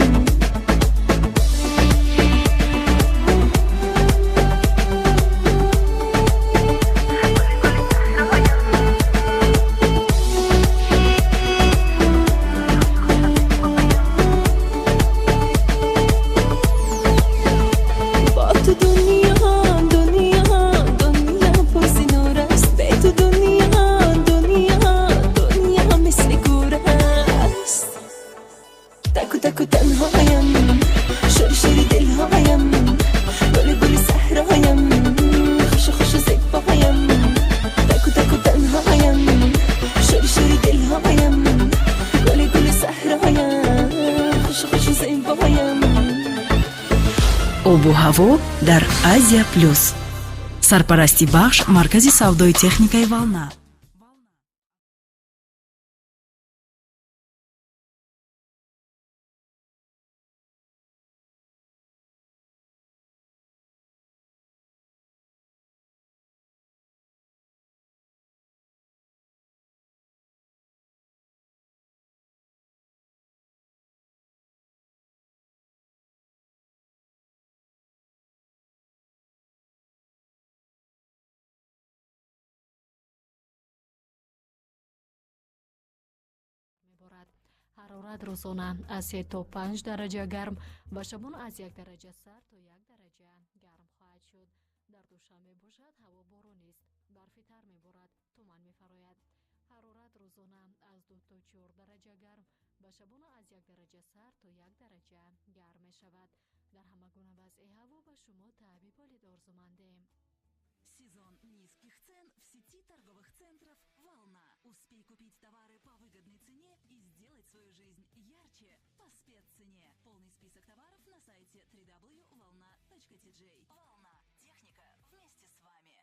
Бо ту дунё, дунё, дунё пур зи нур аст, бе ту дунё, дунё, дунё мисли гӯр аст. Таку таку танҳоям. Обу ҳаво дар Азия Плюс. Сарпарасти бахш маркази савдои техникаи «Волна». Меборад. Ҳарорат рӯзона аз 3 то 5 дараҷа гарм ва шабона аз 1 дараҷа сард то 1 дараҷа гарм хоҳад шуд. Дар Душанбе бошад, ҳаво боронист, барфи тар меборад, туман мефарояд. Ҳарорат рӯзона аз 2 то 4 дараҷа гарм ва шабона аз 1 дараҷа сард то 1 дараҷа гарм мешавад. Дар ҳама гуна вазъи ҳаво ба шумо таъби болид орзумандем. Сезон низких цен в сети торговых центров «Волна». Успей купить товары по выгодной цене и сделать свою жизнь ярче по спеццене. Полный список товаров на сайте www.volna.tj. «Волна». Техника вместе с вами.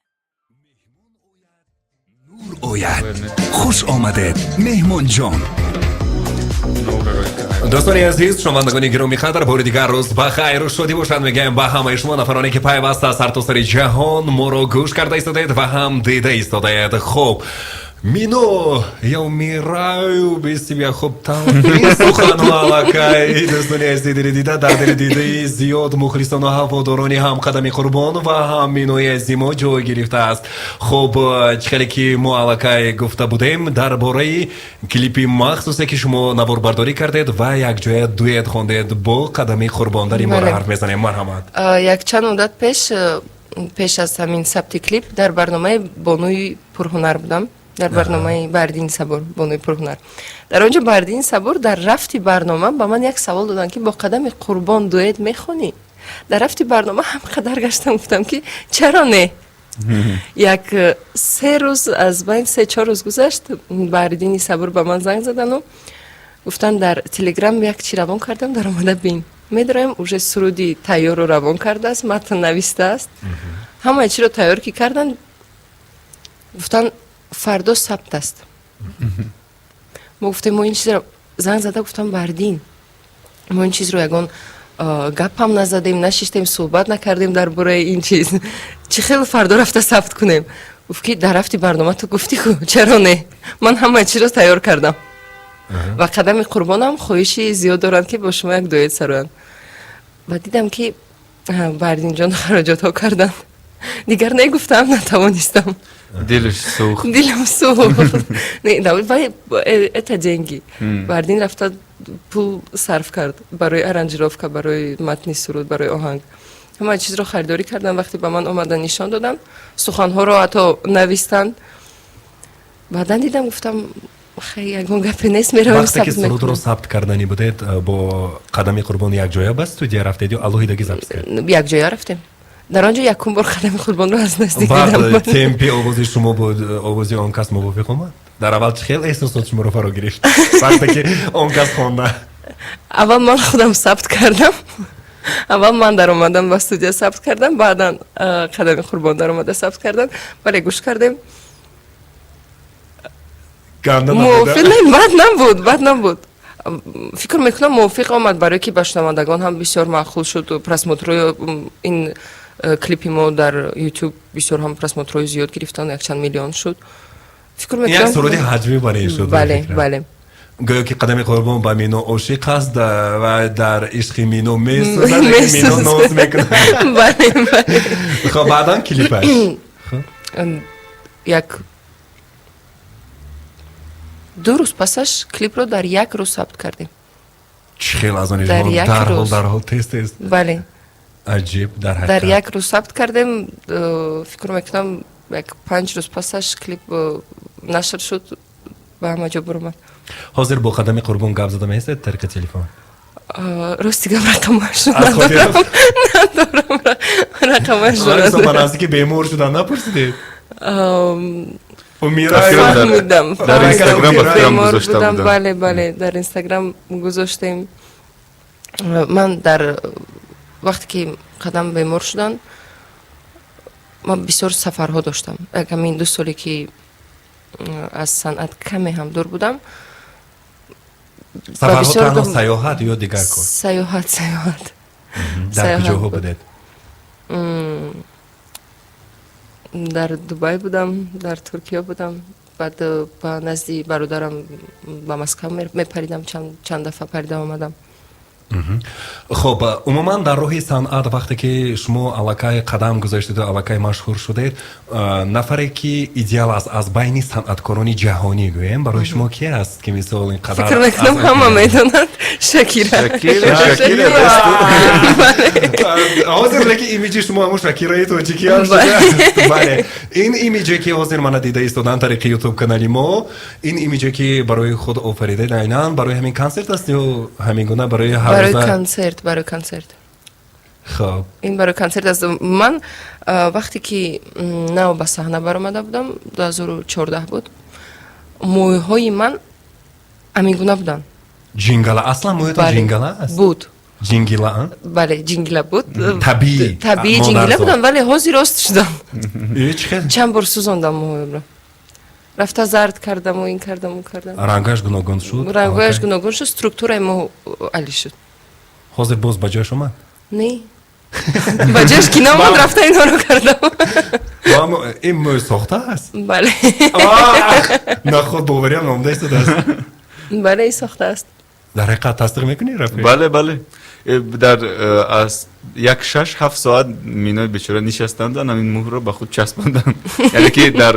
Меҳмон ояд, нур ояд. Хуш омадед, меҳмонҷон. Дӯстони азиз, шунавандагони гиромӣ қадр, бори дигар рӯз ба хайру шодӣ бошанд мегӯям ба ҳамаи шумо, нафароне ки пайваста аз сартосари ҷаҳон моро гӯш карда истодаед ва ҳам дида истодаед. Хуб, Мино, я умираю без тебя. Хуб, там сухану аллакай, дӯстони азизи дили дида, дар дили дидаи зиёд мухлисону ҳаводорони ҳам Қадами Қурбон ва ҳам Минои азизи мо ҷой гирифтааст. Хуб, чӣ хеле ки мо аллакай гуфта будем, дар бораи клипи махсусе, ки шумо наворбардорӣ кардед ва якҷоя дуэт хондед бо Қадами Қурбон, дар ин бора ҳарф мезанем. Марҳамат. Якчанд муддат пеш, пеш аз ҳамин сабти клип, дар барномаи «Бонуи пурҳунар» будам, дар барномаи Баҳриддини Сабур, «Бонуи пурҳунар». Дар он ҷо Баҳриддини Сабур дар рафти барнома ба ман як савол доданд, ки бо Қадами Қурбон дуэт мехонӣ? Дар рафти барнома ҳам қадар гаштам, гуфтам, ки чаро не. Як 3 рӯз аз байн, 3-4 рӯз гузашт, Баҳриддини Сабур ба ман занг задану гуфтанд, дар Телеграм як чи равон кардам, даромада бин. Медароем, уже суруди тайёрро равон кардааст, матн навистааст, ҳамаи чиро тайёр ки карданд, гуфтанд, фардо сабт аст. Мо гуфтем, мо ин чизро, занг зада гуфтам, Баҳриддин, мо ин чизро ягон гапам назадем, нашиштем, суҳбат накардем дар бораи ин чиз, чӣ хел фардо рафта сабт кунем? Гуфт, ки дар рафти барнома ту гуфтӣ ку, чаро не, ман ҳамаи чизро тайёр кардам ва Қадами Қурбонам хоҳиши зиёд доранд, ки бо шумо як дуэт сароянд. Ва дидам, ки Баҳриддинҷон хароҷотҳо карданд, дигар не гуфтам натавонистам. Дилш сӯхт. Дилам сӯхт. Вай это деньги. Баҳриддин рафта пул сарф кард барои аранжировка, барои матни суруд, барои оҳанг, ҳамаи чизро харидорӣ кардам. Вақте ба ман омадан нишон доданд, суханҳоро ҳатто навистанд. Баъдан дидам, гуфтам, хай, ягон гапе нест, меравем. Вақте ки сурудро сабт карданӣ будед, бо Қадами Қурбон якҷоя ба студия рафтед ё алоҳидагӣ запис кард? Якҷоя рафтем. Дар он ҷо якум бор Қадами Қурбонро аз наздик дидам. Баъд темпи овози шумо бо овози он кас мувофиқ омад? Дар аввал чӣ хел эҳсосот шуморо фаро гирифт, вақте ки он кас хонда? Аввал ман худам сабт кардам, аввал ман даромадам ба студия, сабт кардам, баъдан Қадами Қурбон даромада сабт кардам. Бале, гӯш кардем, мувофиқ не, бад набуд, бад набуд. Фикр мекунам, мувофиқ омад, барое ки ба шунавандагон ҳам бисёр маъқул шуд. Просмотрҳои ин клипи мо дар Ютуб бисёр ҳам просмотрҳои зиёд гирифтанд, якчанд миллион шуд, фикр мекунам. Як суруди ҳаҷвӣ барои шуд. Бале, бале. Гӯё ки Қадами Қурбон ба Мино ошиқ аст ва дар ишқи Мино месӯзад, Мино ноз мекунад. Бале, бале. Хоб, баъдан клипаш? Як 2 рӯз пасаш клипро дар як рӯз сабт кардем. Чӣ хел аз он дарҳол, дарҳол, тез тез? Бале. Аҷиб дар ҳақиқат. Дар як рӯз сабт кардем, фикр мекунам, як 5 рӯз пасаш клип нашр шуд, ба ҳама ҷо буромад. Ҳозир бо Қадами Қурбон гап зада меистед тариқи телефон? Рости гап, рақамашро надорам, надорам рақамашро. Ба наздики бемор шудан напурсидед? Фаҳмидам. Дар Инстаграм ба фикрам гузошта будам. Бале, бале, дар Инстаграм гузоштем. Ман дар Вақте ки қадам бемор шуданд, ман бисёр сафарҳо доштам. Як ҳамин 2 соле ки аз санъат каме ҳам дур будам. Сафарҳо танҳо саёҳат ё дигар кор? Саёҳат, саёҳат. Дар куҷоҳо будед? Дар Дубай будам, дар Туркия будам. Баъд ба назди бародарам ба Москва мепаридам, чанд дафъа парида омадам. Хуб, умуман дар роҳи санъат вақте ки шумо аллакай қадам гузоштеду аллакай машҳур шудед, нафаре ки идеал аст аз байни санъаткорони ҷаҳонӣ гӯем, барои шумо ки аст, ки мисол ин қадар? Фикр мекунам ҳама медонанд, Шакира. Шакира. Ҳозир лекин имиҷи шумо ҳамун Шакираи тоҷикӣ аст. Бале, ин имиҷе ки ҳозир мана дида истодан тариқи ютуб канали мо, ин имиҷе ки барои худ офаридаед, айнан барои ҳамин консерт аст ё ҳамин гуна барои ҳар? Барои консерт, барои консерт. Хуб, ин барои консерт аст. Ман вақте ки нав ба саҳна баромада будам, 2014 буд, мӯйҳои ман ҳамин гуна буданд. Ҷингала? Аслан мӯятон ҷингала аст? Буд. Ҷингила? Бале, ҷингила буд. Табиӣ? Табиӣ ҷингила будам, вале ҳозир рост шудам. Чӣ хел? Чанд бор сӯзондам мӯҳоямро. Рафта зард кардаму ин кардам, он кардам. Рангаш гуногун шуд? Рангҳояш гуногун шуд, структураи мӯ али шуд. Ҳозир боз ба ҷояш омад? Не. Ба ҷояш ки наомад, рафта инҳоро кардам. Ин мӯй сохта аст? Бале. На, худ бовариам наомада истодааст. Бале, ин сохта аст. Дар ҳақиқат тасдиқ мекунӣ, Рафиқ? Бале, бале. Дар аз як 6-7 соат Минои бечора нишастанд, ҳамин мӯҳрро ба худ часпонданд. Яъне ки дар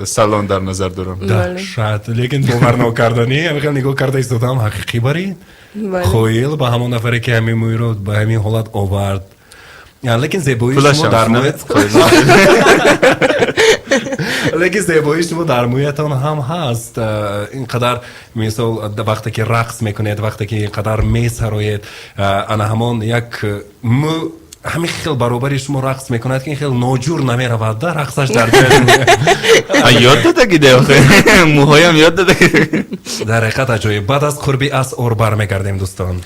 салон дар назар дорам. Даҳшат, лекин бовар нокарданӣ, ҳамин хел нигоҳ карда истодам, ҳақиқӣ барин. Хоил ба ҳамон нафаре ки ҳамин мӯйро ба ҳамин ҳолат овард. Лекин зебоии шумо дар мӯят, лекин зебоии шумо дар мӯятон ҳам ҳаст. Ин қадар мисол вақте ки рақс мекунед, вақте ки ин қадар месароед, ана ҳамон як мӯ ҳамин хел баробари шумо рақс мекунад, ки ин хел ноҷур намеравад, да рақсаш дар ҷояш. Ёд додагиде охе, мӯҳоям ёд додагиде. Дар ҳақиқат аҷоиб. Баъд аз қурби асъор бармегардем, дӯстон.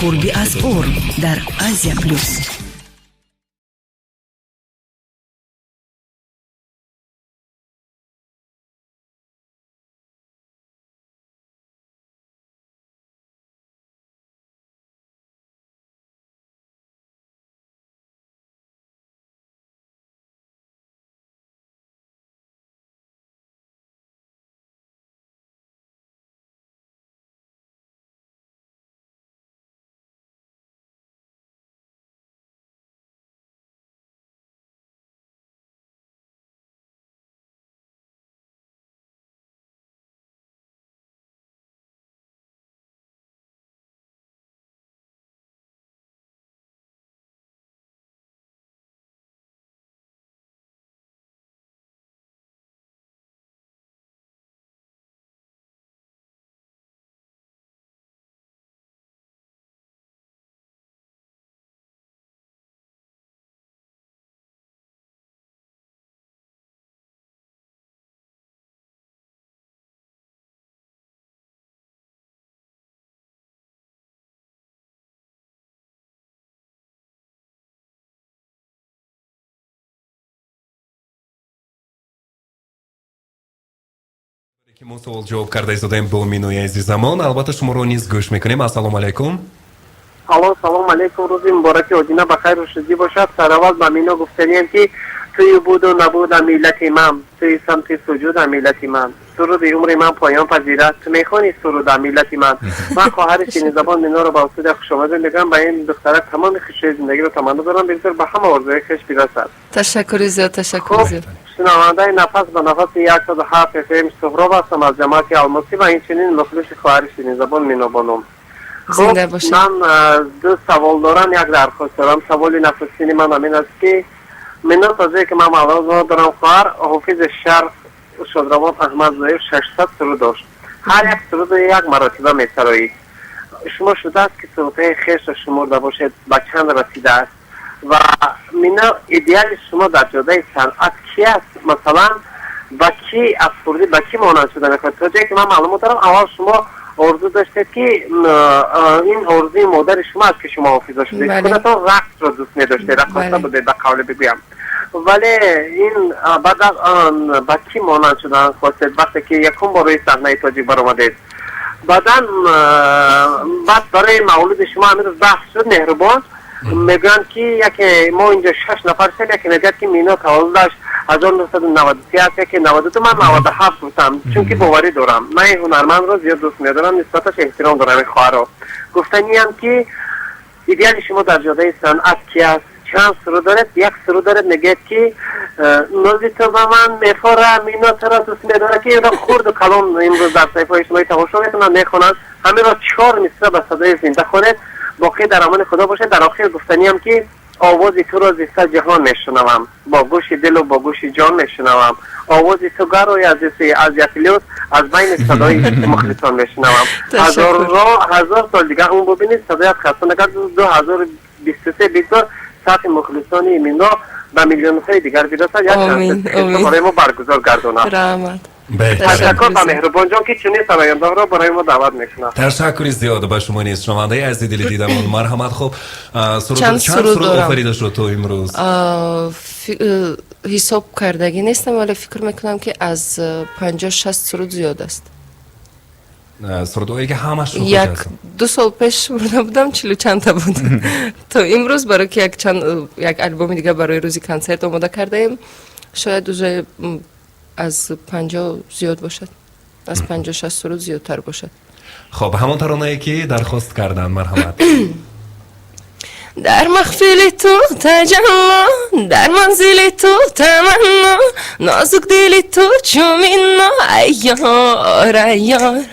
Қурби асъор дар Азия Плюс. Ки мо суол ҷавоб карда истодаем бо Минои азизамон, албатта шуморо низ гӯш мекунем. Ассалому алайкум. Алло, салом алейкум. Рӯзи мубораки одина ба хайру шудӣ бошад. Сараввал ба Мино гуфтанием, ки туи буду набуда миллати ман, туи самти суҷуда миллати ман, суруди умри ман поён пазирад, ту мехонӣ суруда миллати ман. Ман хоҳари чинизабон Миноро ба усули хушомадӣ мегӯям. Ба ин духтарак тамоми хушии зиндагиро таманно дорам, бигзор ба ҳама орзуҳои хеш бирасад. Ташаккури зиёд, ташаккури зиёд. Шунавандаи нафас ба нафаси 107 FM Суҳроб ҳастам аз ҷамоати Алмосӣ ва инчунин мухлиси хоҳари шинизабон Минобоном. Зинда бошед. Ман ду савол дорам, як дархост дорам. Саволи нахустини ман ҳамин аст, ки Мино, то ҷое ки ман маълумот дорам, хоҳар Ҳофизи Шарқ Шодравон Аҳмад Зоир 600 суруд дошт. Ҳар як суруду як маротиба месароид. Шумо шудааст ки сурудҳои хешро шумурда бошед, ба чанд расидааст? Ва Мино, идеали шумо дар ҷодаи санъат ки аст? Масалан, ба ки аз хурдӣ ба ки монанд шуда мехоҳед? То ҷое ки ман маълумот дорам, аввал шумо Орзу доштед, ки ин орзуи модари шумо аст, ки шумо ҳофиза шудед. Худатон рақсро дӯст медоштед, раққоса будед, ба қавле бигӯям. Вале ин баъд аз он ба кӣ монанд шудан хостед, вақте ки якум бор рӯи саҳнаи тоҷик баромадед? Баъдан баъд барои мавлуди шумо ҳамин рӯз баҳс шуд, Меҳрубон. Мегӯянд, ки яке, мо инҷо шаш нафар шудем, яке мегӯяд, ки Мино таваллудаш 1993 аст, яке 92. Ман 97 гуфтам, чунки боварӣ дорам. Ман ин ҳунармандро зиёд дӯст медорам, нисбаташ эҳтиром дорам ин хоҳарро. Гуфтаниям, ки идеали шумо дар ҷодаи санъат ки аст? Чанд суруд доред? Як суруд доред, мегӯяд, ки нози ту ба ман мефора, Мино туро дӯст медорад, ки инро хурду калон имрӯз дар саҳифаҳои иҷтимоӣ тамошо мекунанд, мехонанд. Ҳаминро чор мисра ба садои зинда хонед. Боқӣ дар амони Худо бошед. Дар охир гуфтаниям, ки овози туро зиста ҷаҳон мешунавам, бо гӯши дилу бо гӯши ҷон мешунавам. Овози ту гарои азизи Азия Плюс, аз байни садои мухлисон мешунавам. Ҳазорро ҳазор сол дигар он бубинед, садоят хаста накард. 2023 бигзор сафи мухлисони Мино ба миллионҳои дигар бирасад, як барои мо баргузор гардонад. Раҳмат. Ташаккур ба Меҳрубонҷон, ки чунин сарояндаҳоро барои мо даъват мекунад. Ташаккури зиёд ба шумо низ, шунавандаи азизи дили дидамон. Марҳамат. Хуб, чанд суруд офарида шуд то имрӯз? Ҳисоб кардагӣ нестам, вале фикр мекунам, ки аз 50-60 суруд зиёд аст. Сурудҳое, ки ҳамаш Як ду сол пеш бурда будам, чилу чандта буд. То имрӯз, барои ки якчанд як албоми дигар барои рӯзи консерт омода кардаем, шояд уже аз 50 зиёд бошад, аз 50-60 суруд зиёдтар бошад. Хоб, ҳамон таронае, ки дархост карданд, марҳамат. Дар маҳфили ту таҷалло, дар манзили ту таманно, нозук дили ту чу мино, ай ёр, ай ёр.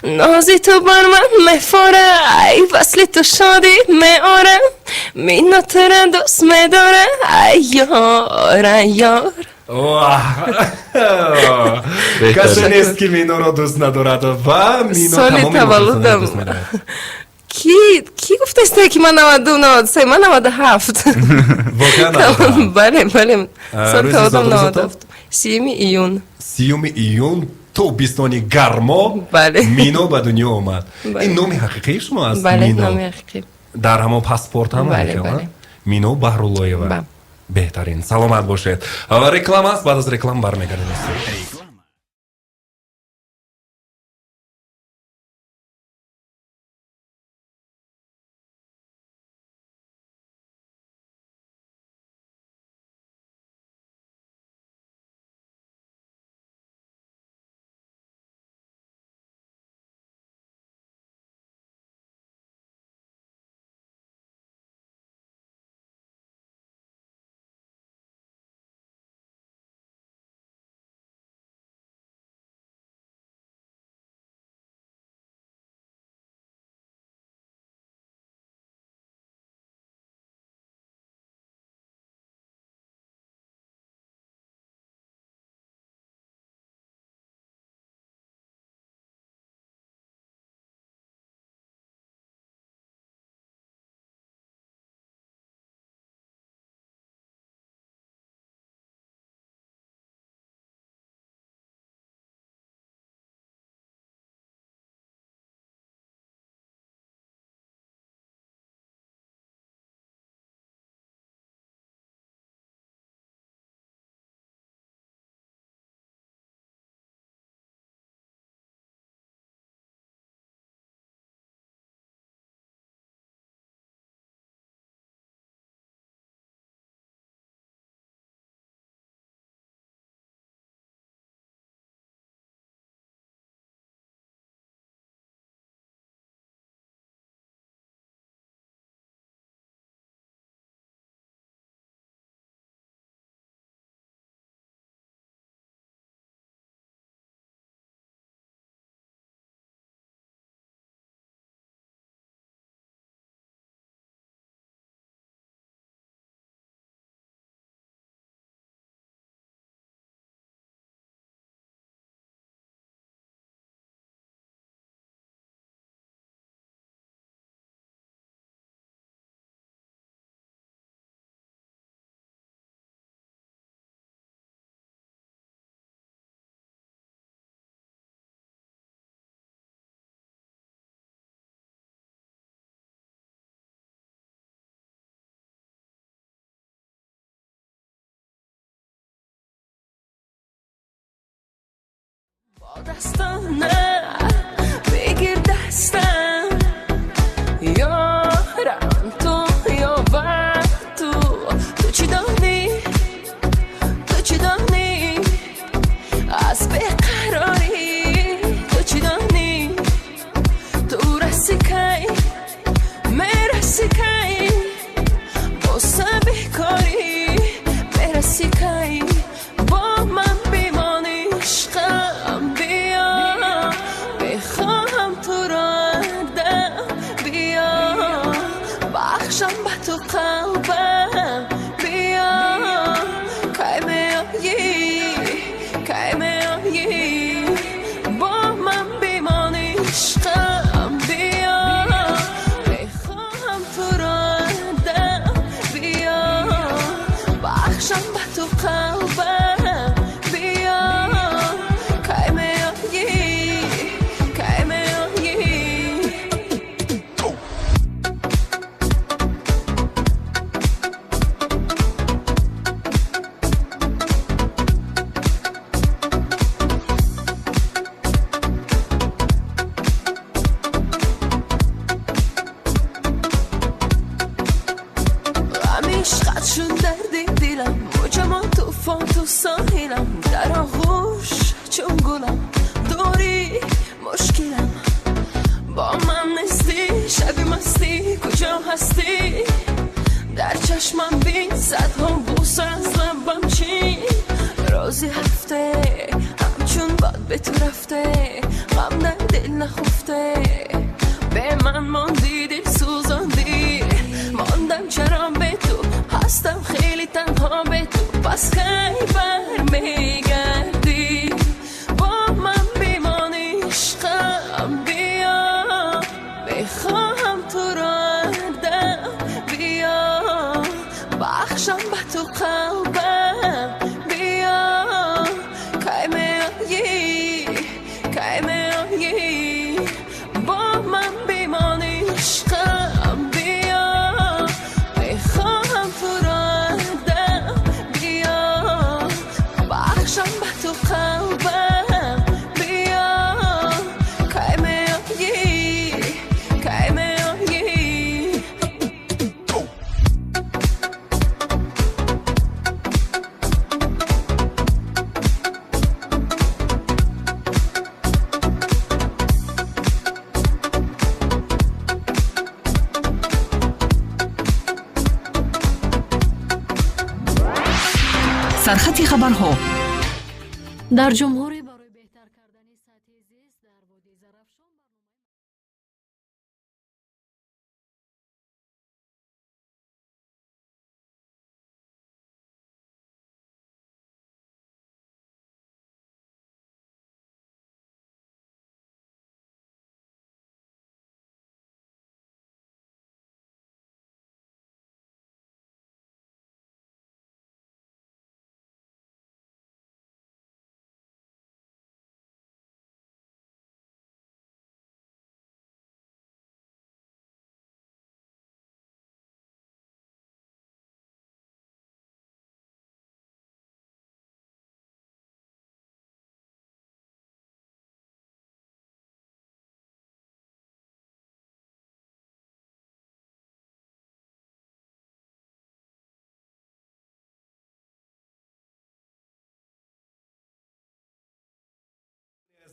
Нози ту бар ман мефора, ай васли ту шодӣ меора, Мино тура дӯст медора, ай ёр, ай ёр. Касе нест, ки Миноро дӯст надорад, ва Мино Соли таваллудам ки гуфтаст, ки ман 92, 93? Ман 97. Бале, соли таваллудам 97, 30 июн. 30 июн, тобистони гармо. Бале. Мино ба дунё омад. Ин номи ҳақиқии шумо аст? Бале, номи ҳақиқӣ. Дар ҳамон паспорт ҳам Мино Баҳруллоева. Беҳтарин, саломат бошед. Ва реклама аст, баъд аз реклама бармегардем. Дастона бигир дастам, ёрам ту, ёвар ту. Ту чӣ донӣ, ту чӣ донӣ аз беқарорӣ, ту чӣ донӣ, ту раси кай мераси, кай боса бекорӣ мераси, кай бо ман бимонӣ, ишқам биё, мехоҳам туро дам, биё бахшам ба ту қалбам, биё. Кай меоӣ, кай меоӣ, бо ман бимонӣ, ишқам биё, мехоҳам туро дам, биё бахшам ба ту қалбам, биё. Кай меоӣ, кай меоӣ? Ғами ишқат шуд дарди дилам, муҷамо тӯфон ту соҳилам, дар оғӯш чун гулам, дурӣ мушкилам, бо ман нестӣ, шаби мастӣ куҷо ҳастӣ, дар чашмам бин садҳо бӯса аз лабам чин, рӯзи ҳафте ҳамчун бод бе ту рафте, ғам дар дил нахуфте, бе ман мондӣ, дил сӯзондӣ, мондам чаро бе ту, ҳастам хеле танҳо бе ту, пас кай бармегардӣ, бо ман бимонӣ, ишқам биё, мехоҳам туро дам, биё бахшам ба ту қалбам, биё. Кай меоӣ, кай меоӣ, бо ман бимонӣ, ишқам биё, мехоҳам туро дам, биё бахшам ба ту қалбам, биё. Кай меоӣ, кай меоӣ? Сархати хабарҳо. Дар ҷумҳурӣ барои беҳтар кардани сатҳи зист дар водии Зарафшон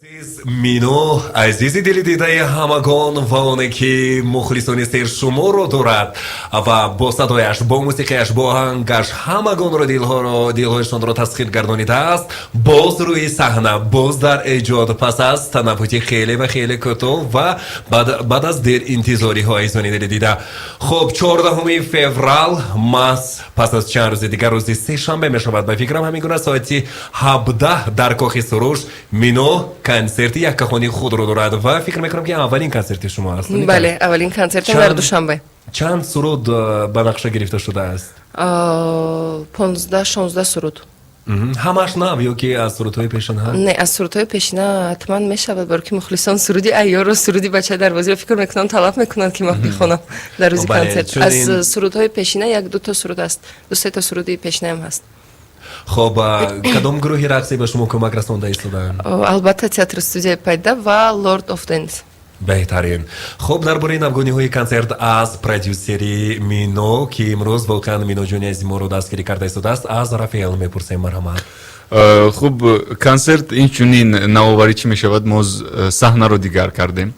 Азиз Мино, азизи дили дидаи ҳамагон ва оне ки мухлисони сершуморро дорад ва бо садояш, бо мусиқияш, бо оҳангаш ҳамагонро дилҳоро дилҳояшонро тасхир гардонидааст, боз рӯи саҳна, боз дар эҷод пас аз танаффуси хеле ва хеле кӯтоҳ ва баъд аз дер интизориҳо, азизони дили дида. Хуб, 14 феврал, маҳз пас аз чанд рӯзи дигар, рӯзи сешанбе мешавад, ба фикрам ҳамин гуна, соати 17 дар Кохи Суруш Мино консерти яккахонии худро дорад ва фикр мекунам, ки аввалин консерти шумо аст. Бале, аввалин консертам дар Душанбе. Чанд суруд ба нақша гирифта шудааст? 15-16 суруд. Ҳамаш нав ё ки аз сурудҳои пешина? Не, аз сурудҳои пешина ҳатман мешавад, баро ки мухлисон суруди айёрро, суруди бачаи дарвозиро фикр мекунам, талаб мекунанд, ки ман бихонам дар рӯзи консерт. Аз сурудҳои пешина як дуто суруд аст, ду сета суруди пешинаам ҳаст. Хоб, кадом гурӯҳи рақсӣ ба шумо кӯмак расонда истодаанд? Албатта, театр студияи Пайда ва Lord of Dance. Беҳтарин. Хуб, дар бораи навгониҳои консерт аз продюсери Мино, ки имрӯз воқеан Миноҷони азизи моро дастгирӣ карда истодааст, аз Рафаэл мепурсем, марҳамат. Хуб, консерт инчунин навоварӣ чӣ мешавад? Мо саҳнаро дигар кардем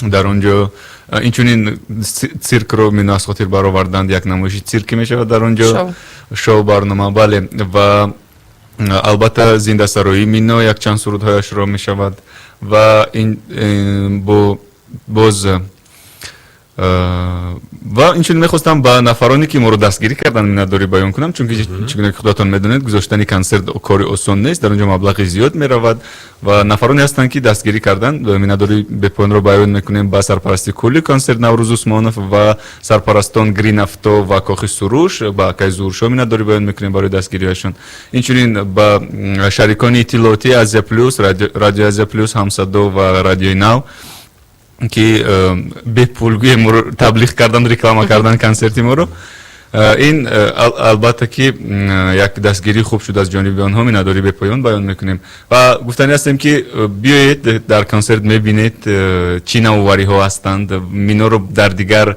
дар он ҷо, инчунин циркро Мино аз хотир бароварданд, як намоиши циркӣ мешавад дар он ҷо, шоу барнома, бале, ва албатта зиндасароии Мино якчанд сурудҳояшро мешавад ва ин бо боз ва инчунин мехостам ба нафароне, ки моро дастгирӣ карданд, миннатдорӣ баён кунам, чунки чӣ гуна ки худатон медонед, гузоштани консерт кори осон нест, дар он ҷо маблағи зиёд меравад ва нафароне ҳастанд, ки дастгирӣ карданд. Миннатдории бепоёнро баён мекунем ба сарпарасти кулли консерт Наврӯз Усмонов ва сарпарастон Грин Авто ва Кохи Суруш, ба акаи Зуҳуршо миннатдорӣ баён мекунем барои дастгириҳояшон, инчунин ба шарикони иттилоотии Азия Плюс, Радиои Азия Плюс, Ҳамсадо ва Радиои Нав, ки бепулгӯе моро таблиғ кардан, реклама кардан консерти моро. Ин албатта ки як дастгирии хуб шуд аз ҷониби онҳо, миннатдории бепоён баён мекунем ва гуфтанӣ ҳастем, ки биёед, дар консерт мебинед, чӣ навовариҳо ҳастанд, Миноро дар дигар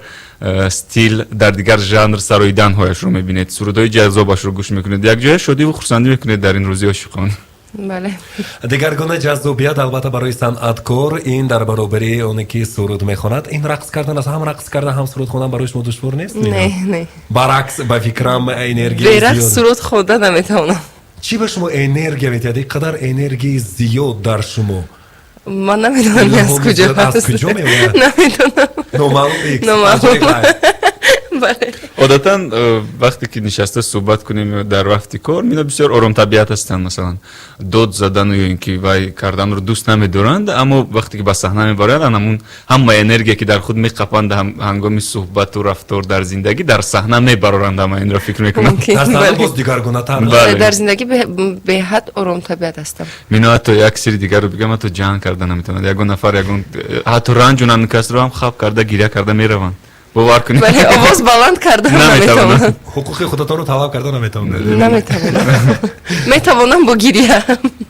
стил, дар дигар жанр сароиданҳояшро мебинед, сурудҳои ҷаззобашро гӯш мекунед, якҷоя шодиву хурсандӣ мекунед дар ин рӯзи ошиқон. Бале. Дигаргуна ҷаззобият албатта барои санъаткор ин дар баробари оне ки суруд мехонад, ин рақс кардан аст. Ҳам рақс кардан, ҳам суруд хондан барои шумо душвор нест? Не, не. Баръакс, ба фикрам, энергия Берақс суруд хонда наметавонам. Чӣ ба шумо энергия медиҳад, ин қадар энергияи зиёд дар шумо? Ман намедонам, аз куҷо. Аз куҷо меояд? Намедонам. Номаълум. Бале. Одатан вақте ки нишаста суҳбат кунем дар вақти кор, Мино бисёр оромтабиат ҳастанд, масалан, дод задану ё ин ки вай карданро дӯст намедоранд, аммо вақте ки ба саҳна мебароянд, анамун ҳама энергия, ки дар худ меқапанд ҳангоми суҳбату рафтор дар зиндагӣ, дар саҳна мебароранд ҳама инро, фикр мекунам. Дар саҳна боз дигаргунатар. Дар зиндагӣ беҳад оромтабиат ҳастам. Мино ҳатто як сири дигарро бигам, ҳатто ҷанг карда наметавонад, ягон нафар ягон ҳатто ранҷонанд касро ҳам, хап карда, гиря карда мераванд, бовар кунед. Бале, овоз баланд карда наметавонам. Ҳуқуқи худатонро талаб карда наметавонед? Наметавонам, метавонам бо гиря.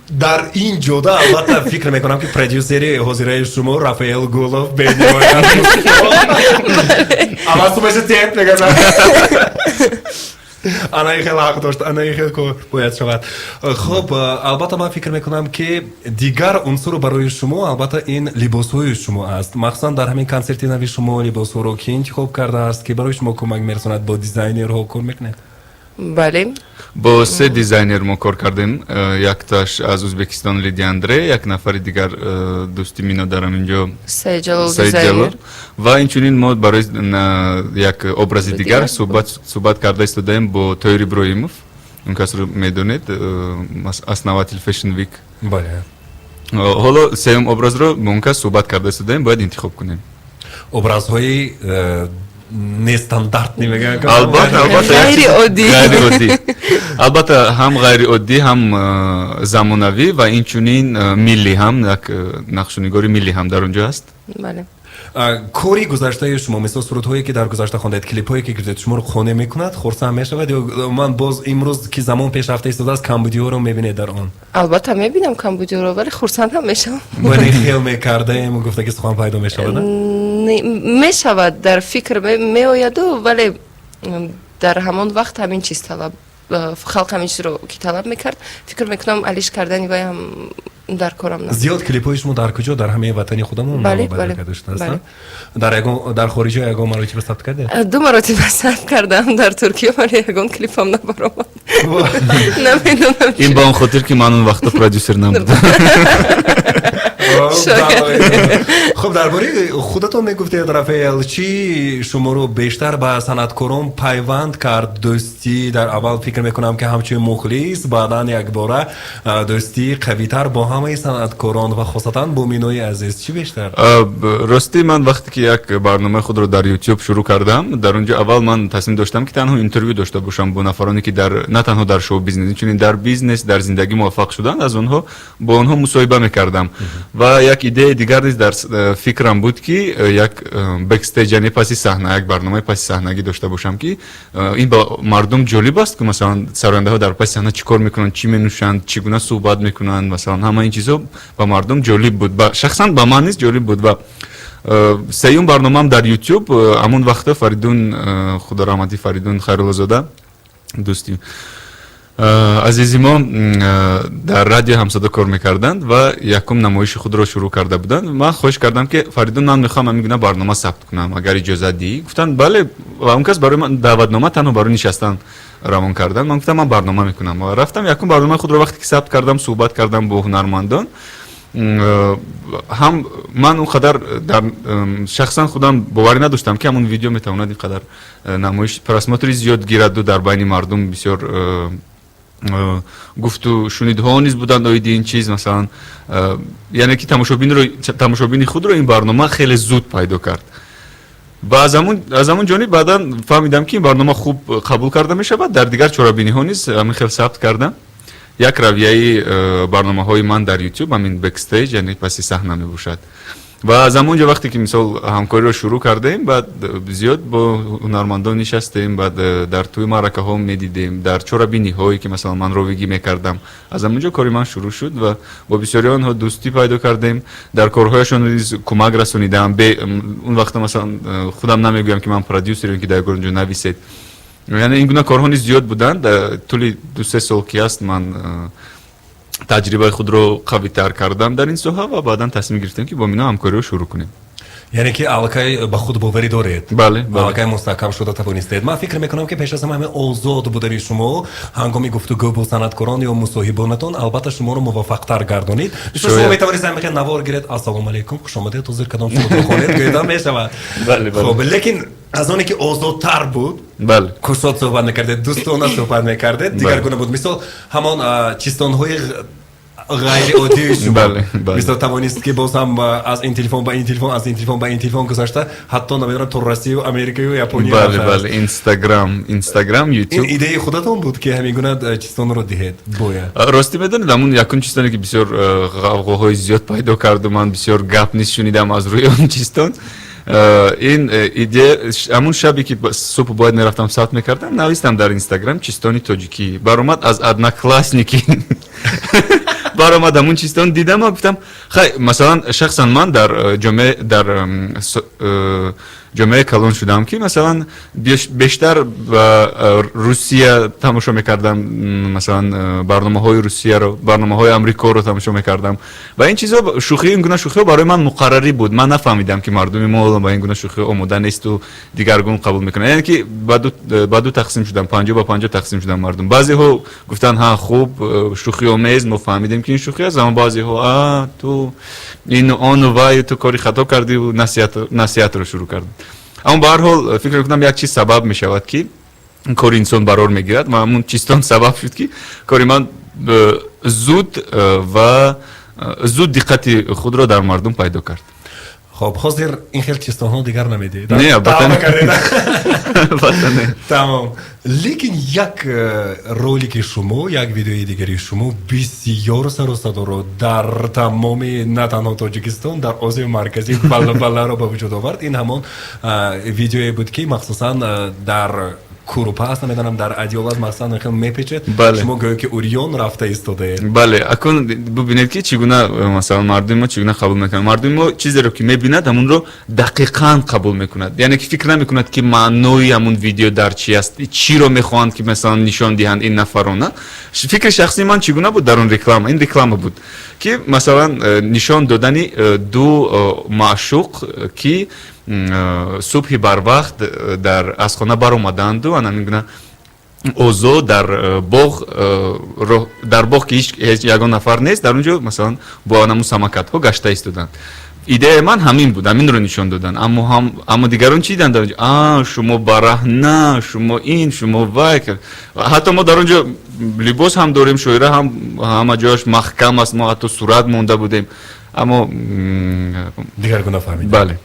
Дар ин ҷода албатта фикр мекунам, ки продюсери ҳозираи шумо Рафаэл Гулов бениҳоят аввал сумаша теп мегазад, ана ин хел ҳақ дошт, ана ин хел бояд шавад. Хуб, албатта ман фикр мекунам, ки дигар унсуру барои шумо албатта ин либосҳои шумо аст. Махсусан дар ҳамин консерти нави шумо либосҳоро ки интихоб кардааст, ки барои шумо кӯмак мерасонад? Бо дизайнерҳо кор мекунед? Бале. Бо се дизайнер мо кор кардем, якташ аз Ӯзбекистон, Лидия Андре, як нафари дигар дӯсти Мино дар ҳаминҷо Саидҷалол. Ва инчунин мо барои як образи дигар суҳбат карда истодаем бо Тоир Иброҳимов, он касро медонед, основатель Fashion Week. Бале. Ҳоло сеюм образро бо он кас суҳбат карда истодаем, бояд интихоб кунем. Образҳои нестандартный мегӯянд. Албатта, албатта. Ғайриоддӣ. Ғайриоддӣ, албатта, ҳам ғайриоддӣ, ҳам замонавӣ ва инчунин миллӣ ҳам, як нақшунигори миллӣ ҳам дар он ҷо ҳаст. Бале. Кори гузаштаи шумо, мисол сурудҳое, ки дар гузашта хондаед, клипҳое, ки гирифтед, шуморо қонеъ мекунад, хурсанд мешавад ё ман боз имрӯз, ки замон пешрафта истодааст, камбудиҳоро мебинед дар он? Албатта, мебинам камбудиҳоро, вале хурсанд ҳам мешавам. Вале хел мекардаем гуфтаги сухан пайдо мешавад? Мешавад, дар фикр меояду, вале дар ҳамон вақт ҳамин чиз талаб, халқ ҳамин чизро ки талаб мекард, фикр мекунам, алиш кардани вай ҳам дар корам набуд. Зиёд клипҳои шумо дар куҷо? Дар ҳамаи ватани худамон? Бале, бале. Дар ягон, дар хориҷа ягон маротиба сабт кардед? Ду маротиба сабт кардам дар Туркия, вале ягон клипам набаромад, намедонам. Ин ба он хотир, ки ман он вақто продюсер набудам. Хуб, дар бораи худатон мегуфтед, Рафаэл, чӣ шуморо бештар ба санъаткорон пайванд кард? Дӯстӣ дар аввал, фикр мекунам, ки ҳамчун мухлис, баъдан якбора дӯстии қавитар бо ҳамаи санъаткорон ва хосатан бо Минои азиз, чӣ бештар? Ростӣ, ман вақте ки як барномаи худро дар Ютуб шурӯъ кардам, дар он ҷо аввал ман тасмим доштам, ки танҳо интервю дошта бошам бо нафароне, ки дар на танҳо дар шоу бизнес, инчунин дар бизнес, дар зиндагӣ муваффақ шуданд, аз онҳо, бо онҳо мусоҳиба мекардам. Ва Ва як идеяи дигар низ дар фикрам буд, ки як бэкстейдж, яъне паси саҳна, як барномаи паси саҳнагӣ дошта бошам, ки ин ба мардум ҷолиб аст, ки масалан сарояндаҳо дар паси саҳна чӣ кор мекунанд, чӣ менӯшанд, чӣ гуна суҳбат мекунанд. Масалан, ҳама ин чизҳо ба мардум ҷолиб буд, шахсан ба ман низ ҷолиб буд. Ва сеюм барномаам дар Ютуб, ҳамон вақта Фаридун, худо раҳматӣ, Фаридун Хайруллозода, дӯсти азизи мо, дар радио Ҳамсадо кор мекарданд ва якум намоиши худро шурӯъ карда буданд. Ман хоҳиш кардам, ки Фаридун, ман мехоҳам ҳамин гуна барнома сабт кунам, агар иҷозат диҳӣ. Гуфтанд, бале. Ва он кас барои ман даъватнома танҳо барои нишастан равон карданд. Ман гуфтам, ман барнома мекунам ва рафтам. Якум барномаи худро вақте ки сабт кардам, суҳбат кардам бо ҳунармандон ҳам, ман он қадар дар шахсан худам боварӣ надоштам, ки ҳамон видео метавонад ин қадар намоиш, просмотри зиёд гираду дар байни мардум бисёр гуфту шунидҳо низ буданд оиди ин чиз. Масалан, яъне ки тамошобини худро ин барнома хеле зуд пайдо кард. Ва аз ҳамон ҷониб баъдан фаҳмидам, ки ин барнома хуб қабул карда мешавад. Дар дигар чорабиниҳо низ ҳамин хел сабт кардам. Як равияи барномаҳои ман дар Ютуб ҳамин бэкстейдж, яъне паси саҳна мебошад. Ва аз ҳамон ҷо вақте ки мисол ҳамкориро шурӯъ кардем, баъд зиёд бо ҳунармандон нишастем, баъд дар тӯи маъракаҳо медидем, дар чорабиниҳое ки масалан ман ровигӣ мекардам. Аз ҳамон ҷо кори ман шурӯъ шуд ва бо бисёри онҳо дӯстӣ пайдо кардем, дар корҳояшон низ кӯмак расонидам. Он вақта масалан худам намегӯям, ки ман продюсерем, ки дар ягон ҷо нависед. Яъне ин гуна корҳо низ зиёд буданд. Тӯли 2-3 сол ки аст, ман таҷрибаи худро қавитар кардам дар ин соҳа ва баъдан тасмим гирифтем, ки бо Мино ҳамкориро шурӯъ кунем. Яъне ки аллакай ба худ боварӣ доред? Бале. Аллакай мустаҳкам шуда тавонистед. Ман фикр мекунам, ки пеш аз ҳама ҳамин озод будани шумо ҳангоми гуфтугӯ бо санъаткорон ё мусоҳибонатон албатта шуморо муваффақтар гардонид. Шумо метавонед ҳамин навор гиред, ассалому алайкум, хуш омадед, ҳозир кадом сурудро хонед, гӯяда мешавад. Хоб, лекин аз оне ки озодтар буд, кушод суҳбат мекардед, дӯстона суҳбат мекардед, дигаргуна буд. Мисол, ҳамон чистонҳои ғайриоддии шумо мисол тавонист, ки боз ҳам аз ин телефон ба ин телефон, аз ин телефон ба ин телефон гузашта, ҳатто намедонам, то Россию, Америкаю, Япония. Бале, Инстаграм, Ютуб. Ин идеяи худатон буд, ки ҳамин гуна чистонро диҳед бояд? Ростӣ, медонед, ҳамун якум чистоне ки бисёр ғавғоҳои зиёд пайдо карду, ман бисёр гап низ шунидам аз рӯи он чистон, ин идея ҳамун шабе ки субҳ бояд мерафтам сабт мекардам, навистам дар Инстаграм чистони тоҷикӣ. Баромад аз Одноклассники, баромад ҳамун чистон. Дидам, гуфтам, хай, масалан, шахсан ман дар ҷомеа, дар ҷомеаи калон шудам, ки масалан бештар ба Русия тамошо мекардам, масалан барномаҳои Русияро, барномаҳои Амрикоро тамошо мекардам ва ин чизҳо, шӯхӣ, ин гуна шӯхиҳо барои ман муқаррарӣ буд. Ман нафаҳмидам, ки мардуми мо ба ин гуна шӯхиҳо омода несту дигаргун қабул мекунанд. Яъне ки ба ду тақсим шудам, 50 ба 50 тақсим шудам мардум. Баъзеҳо гуфтанд, ҳа, хуб, шӯхиомез, мо фаҳмидем, ки ин шӯхӣ аст, аммо баъзеҳо, а ту ину ону вай, ту кори хато кардиву насиҳатро шурӯъ карданд. Аммо ба ҳар ҳол фикр мекунам, як чиз сабаб мешавад, ки кори инсон барор мегирад, ва ҳамун чистон сабаб шуд, ки кори ман зуд ва зуд диққати худро дар мардум пайдо кард. Хоб, ҳозир ин хел чистонҳо дигар намедиҳед? Не, албатта не. Тамом. Лекин як ролики шумо, як видеои дигари шумо бисёр сару садоро дар тамоми, на танҳо Тоҷикистон, дар Осиёи Марказӣ балларо ба вуҷуд овард. Ин ҳамон видеое буд, ки махсусан дар курупа аст, намедонам, дар одеяло аст, махсусан хел мепечед, шумо гӯё ки урён рафта истодаед. Бале, акун бубинед, ки чӣ гуна масалан мардуми мо чӣ гуна қабул мекунад. Мардуми мо чизеро ки мебинад, ҳамунро дақиқан қабул мекунад, яъне ки фикр намекунад, ки маънои ҳамун видео дар чи аст, чиро мехоҳанд, ки масалан нишон диҳанд ин нафарона. Фикри шахсии ман чӣ гуна буд дар он реклама? Ин реклама буд, ки масалан нишон додани ду маъшуқ, ки субҳи барвақт дар аз хона баромаданду ана гуна озод дар боғ, дар боғ, ки ҳеҷ ягон нафар нест дар он ҷо, масалан бо анамун самокатҳо гашта истоданд. Идеяи ман ҳамин буд, ҳаминро нишон додан. Аммо ҳам, аммо дигарон чӣ диданд дар он ҷо? А шумо бараҳна, шумо ин, шумо вай. Ҳатто мо дар он ҷо либос ҳам дорем, шоира ҳам, ҳама ҷояш маҳкам аст, мо ҳатто сурат монда будем, аммо Дигаргуна фаҳмидем. Бале.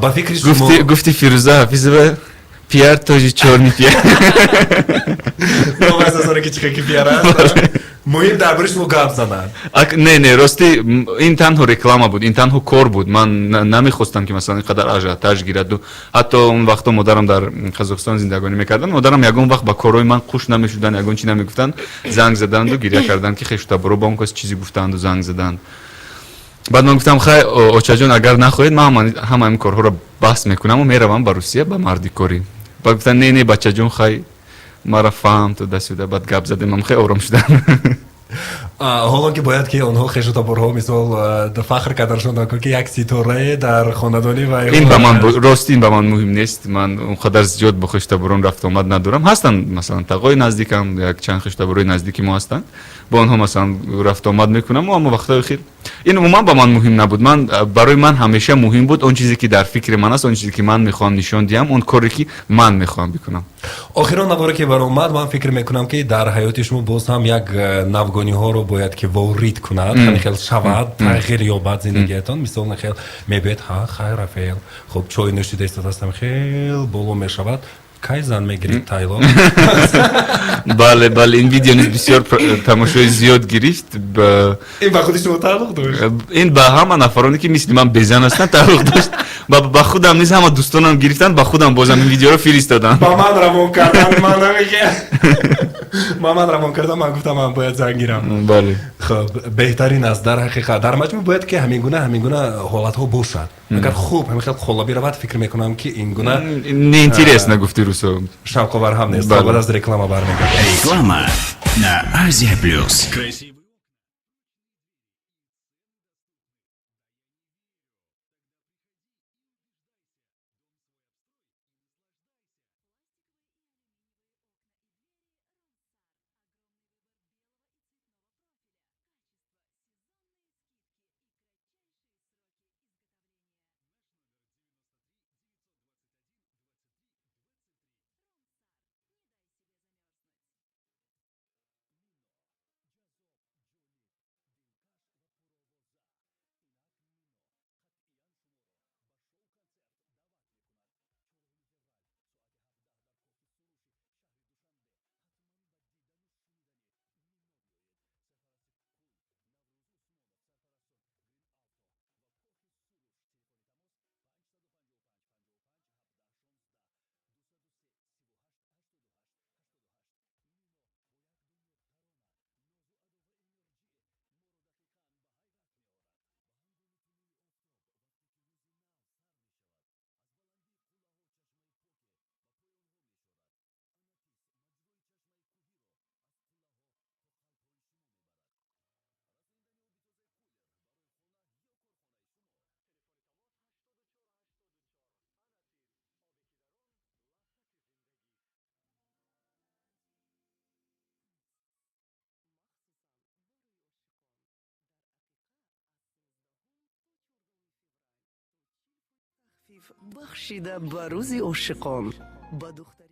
Ба фикри шумо Гуфти Фирӯза Ҳафизова, пиар тоже чёрный пиар. Новобаста аз оне ки чӣ ки пиар аст. Муҳим дар бораи шумо гап зананд. Не, не, рости, ин танҳо реклама буд, ин танҳо кор буд. Ман намехостам, ки масалан ин қадар ажиотаж гираду. Ҳатто он вақто модарам дар Қазоқистон зиндагонӣ мекарданд. Модарам ягон вақт ба корҳои ман хуш намешуданд, ягон чи намегуфтанд. Занг заданду, гиря карданд, ки хешу таборо ба он кас чизе гуфтанду занг заданд. Баъд ман гуфтам: хай, очаҷон, агар нахоҳед, ман ҳама ин корҳоро баҳс мекунаму меравам ба Русия ба мардикорӣ. Баъд гуфтанд: не, не, бачаҷон, хай, мара фаҳм, туда-сюда. Баъд гап задем, ман хеле ором шудам. Ҳолон ки бояд ки онҳо, хешу таборҳо, мисол, фахр карданашон накун, ки як ситорае дар хонадонӣ ва Ин ба ман, рости, ин ба ман муҳим нест. Ман он қадар зиёд бо хешу таборон рафтуомад надорам. Ҳастанд, масалан, тағои наздикам, як чанд хешу таборои наздики мо ҳастанд, бо онҳо масалан рафтуомад мекунам. Аммо вақтҳои хел ин умуман ба ман муҳим набуд. Ман, барои ман ҳамеша муҳим буд он чизе, ки дар фикри ман аст, он чизе, ки ман мехоҳам нишон диҳам, он коре, ки ман мехоҳам бикунам. Охирон наворе ки баромад, ман фикр мекунам, ки дар ҳаёти шумо боз ҳам як навгониҳоро бояд ки ворид кунад, ҳамин хел шавад, тағйир ёбад зиндагиятон. Мисол, хел мебиёд: ҳа, хайр, Рафаэл, хуб, чой нӯшида истодастам, хел боло мешавад, кай зан мегирид, Тайло? Бале, бале, ин видео низ бисёр тамошои зиёд гирифт. Ин ба худи шумо тааллуқ дошт? Ин ба ҳама нафароне, ки мисли ман безан ҳастанд, тааллуқ дошт. Ба худам низ ҳама дӯстонам гирифтанд, ба худам бозам ин видеоро фиристоданд. Ба ман равон кардан, ман намегӯям, ба ман равон кардам, ман гуфтам, ман бояд зан гирам. Бале. Хуб, беҳтарин аст. Дар ҳақиқат, дар маҷмӯъ бояд ки ҳамин гуна ҳолатҳо бошад. Агар хуб ҳамин хел қолабӣ равад, фикр мекунам, ки ин гуна Неинтересно, гуфти русо. Шавқовар ҳам нест. Баъд аз реклама бармегардем. Реклама на Азия Плюс. Бахшида ба рӯзи ошиқон ба духтаре.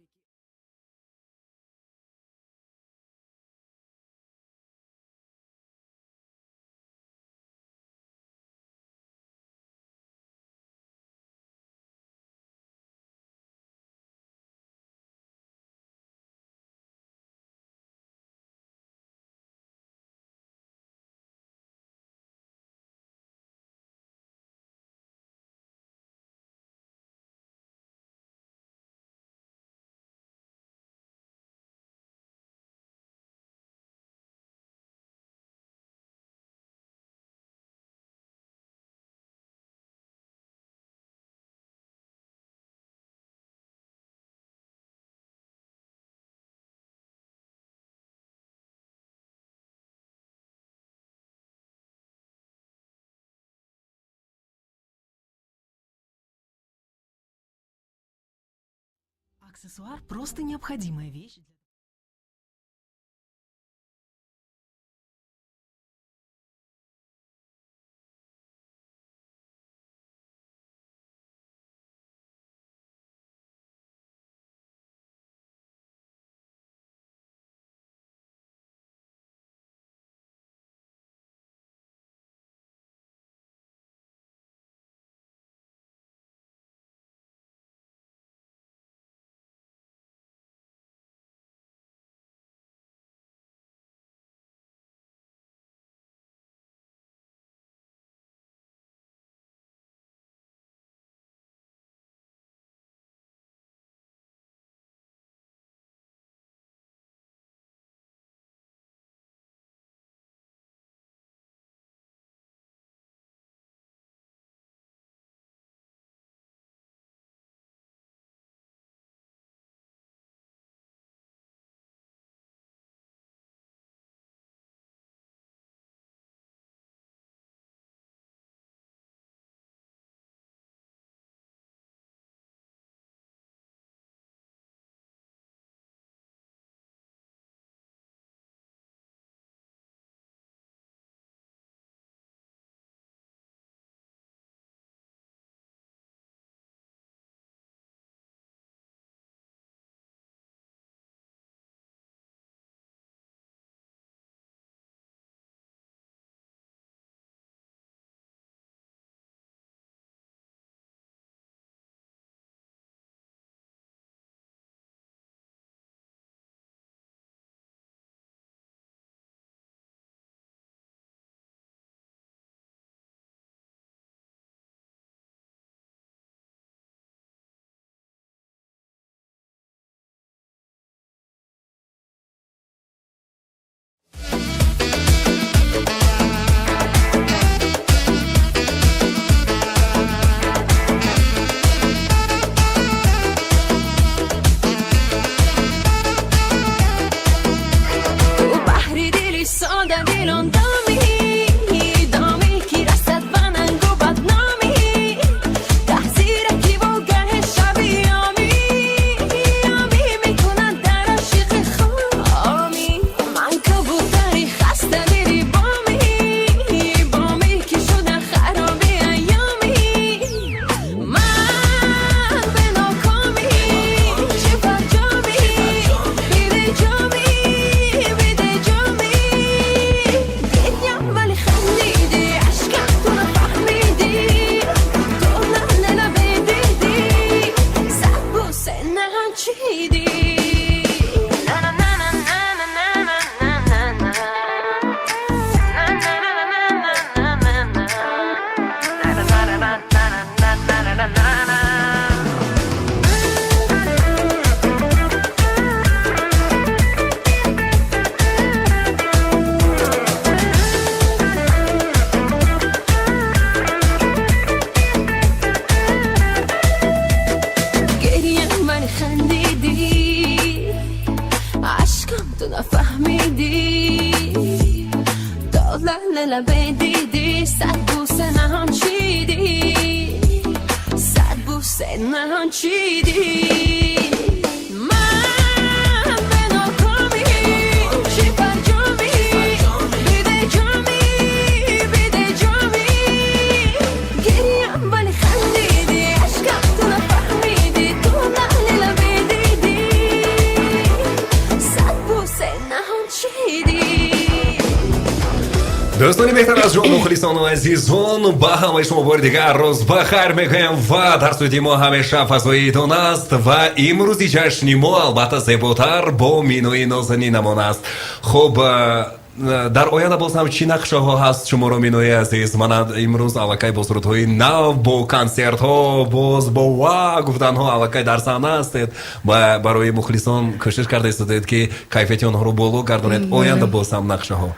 Аксессуар – просто необходимая вещь для лабе дидӣ, сад бӯса наҳон чидӣ, сад бӯса наҳон чидӣ. Ман ба нокомӣ, чӣ фарҷомӣ, биде ҷомӣ, биде ҷомӣ. Гирям, вале хандидӣ, ашкам ту нафаҳмидӣ, ту лаъли лабе дидӣ, сад бӯса наҳон чидӣ. Дӯстони беҳтар аз ҷон, мухлисону азизон, ба ҳамаи шумо бори дигар рӯз бахайр мегӯям ва дар студияи мо ҳамеша фазои идон аст ва имрӯзи ҷашни мо албатта зеботар бо Минои нозанинамон аст. Хуб, дар оянда боз ҳам чӣ нақшаҳо ҳаст шуморо, Минои азиз? Мана имрӯз аллакай бо сурудҳои нав, бо консертҳо, боз бо ва гуфтанҳо аллакай дар саҳна ҳастед ва барои мухлисон кӯшиш карда истодед, ки кайфияти онҳоро боло гардонед. Оянда боз ҳам нақшаҳо?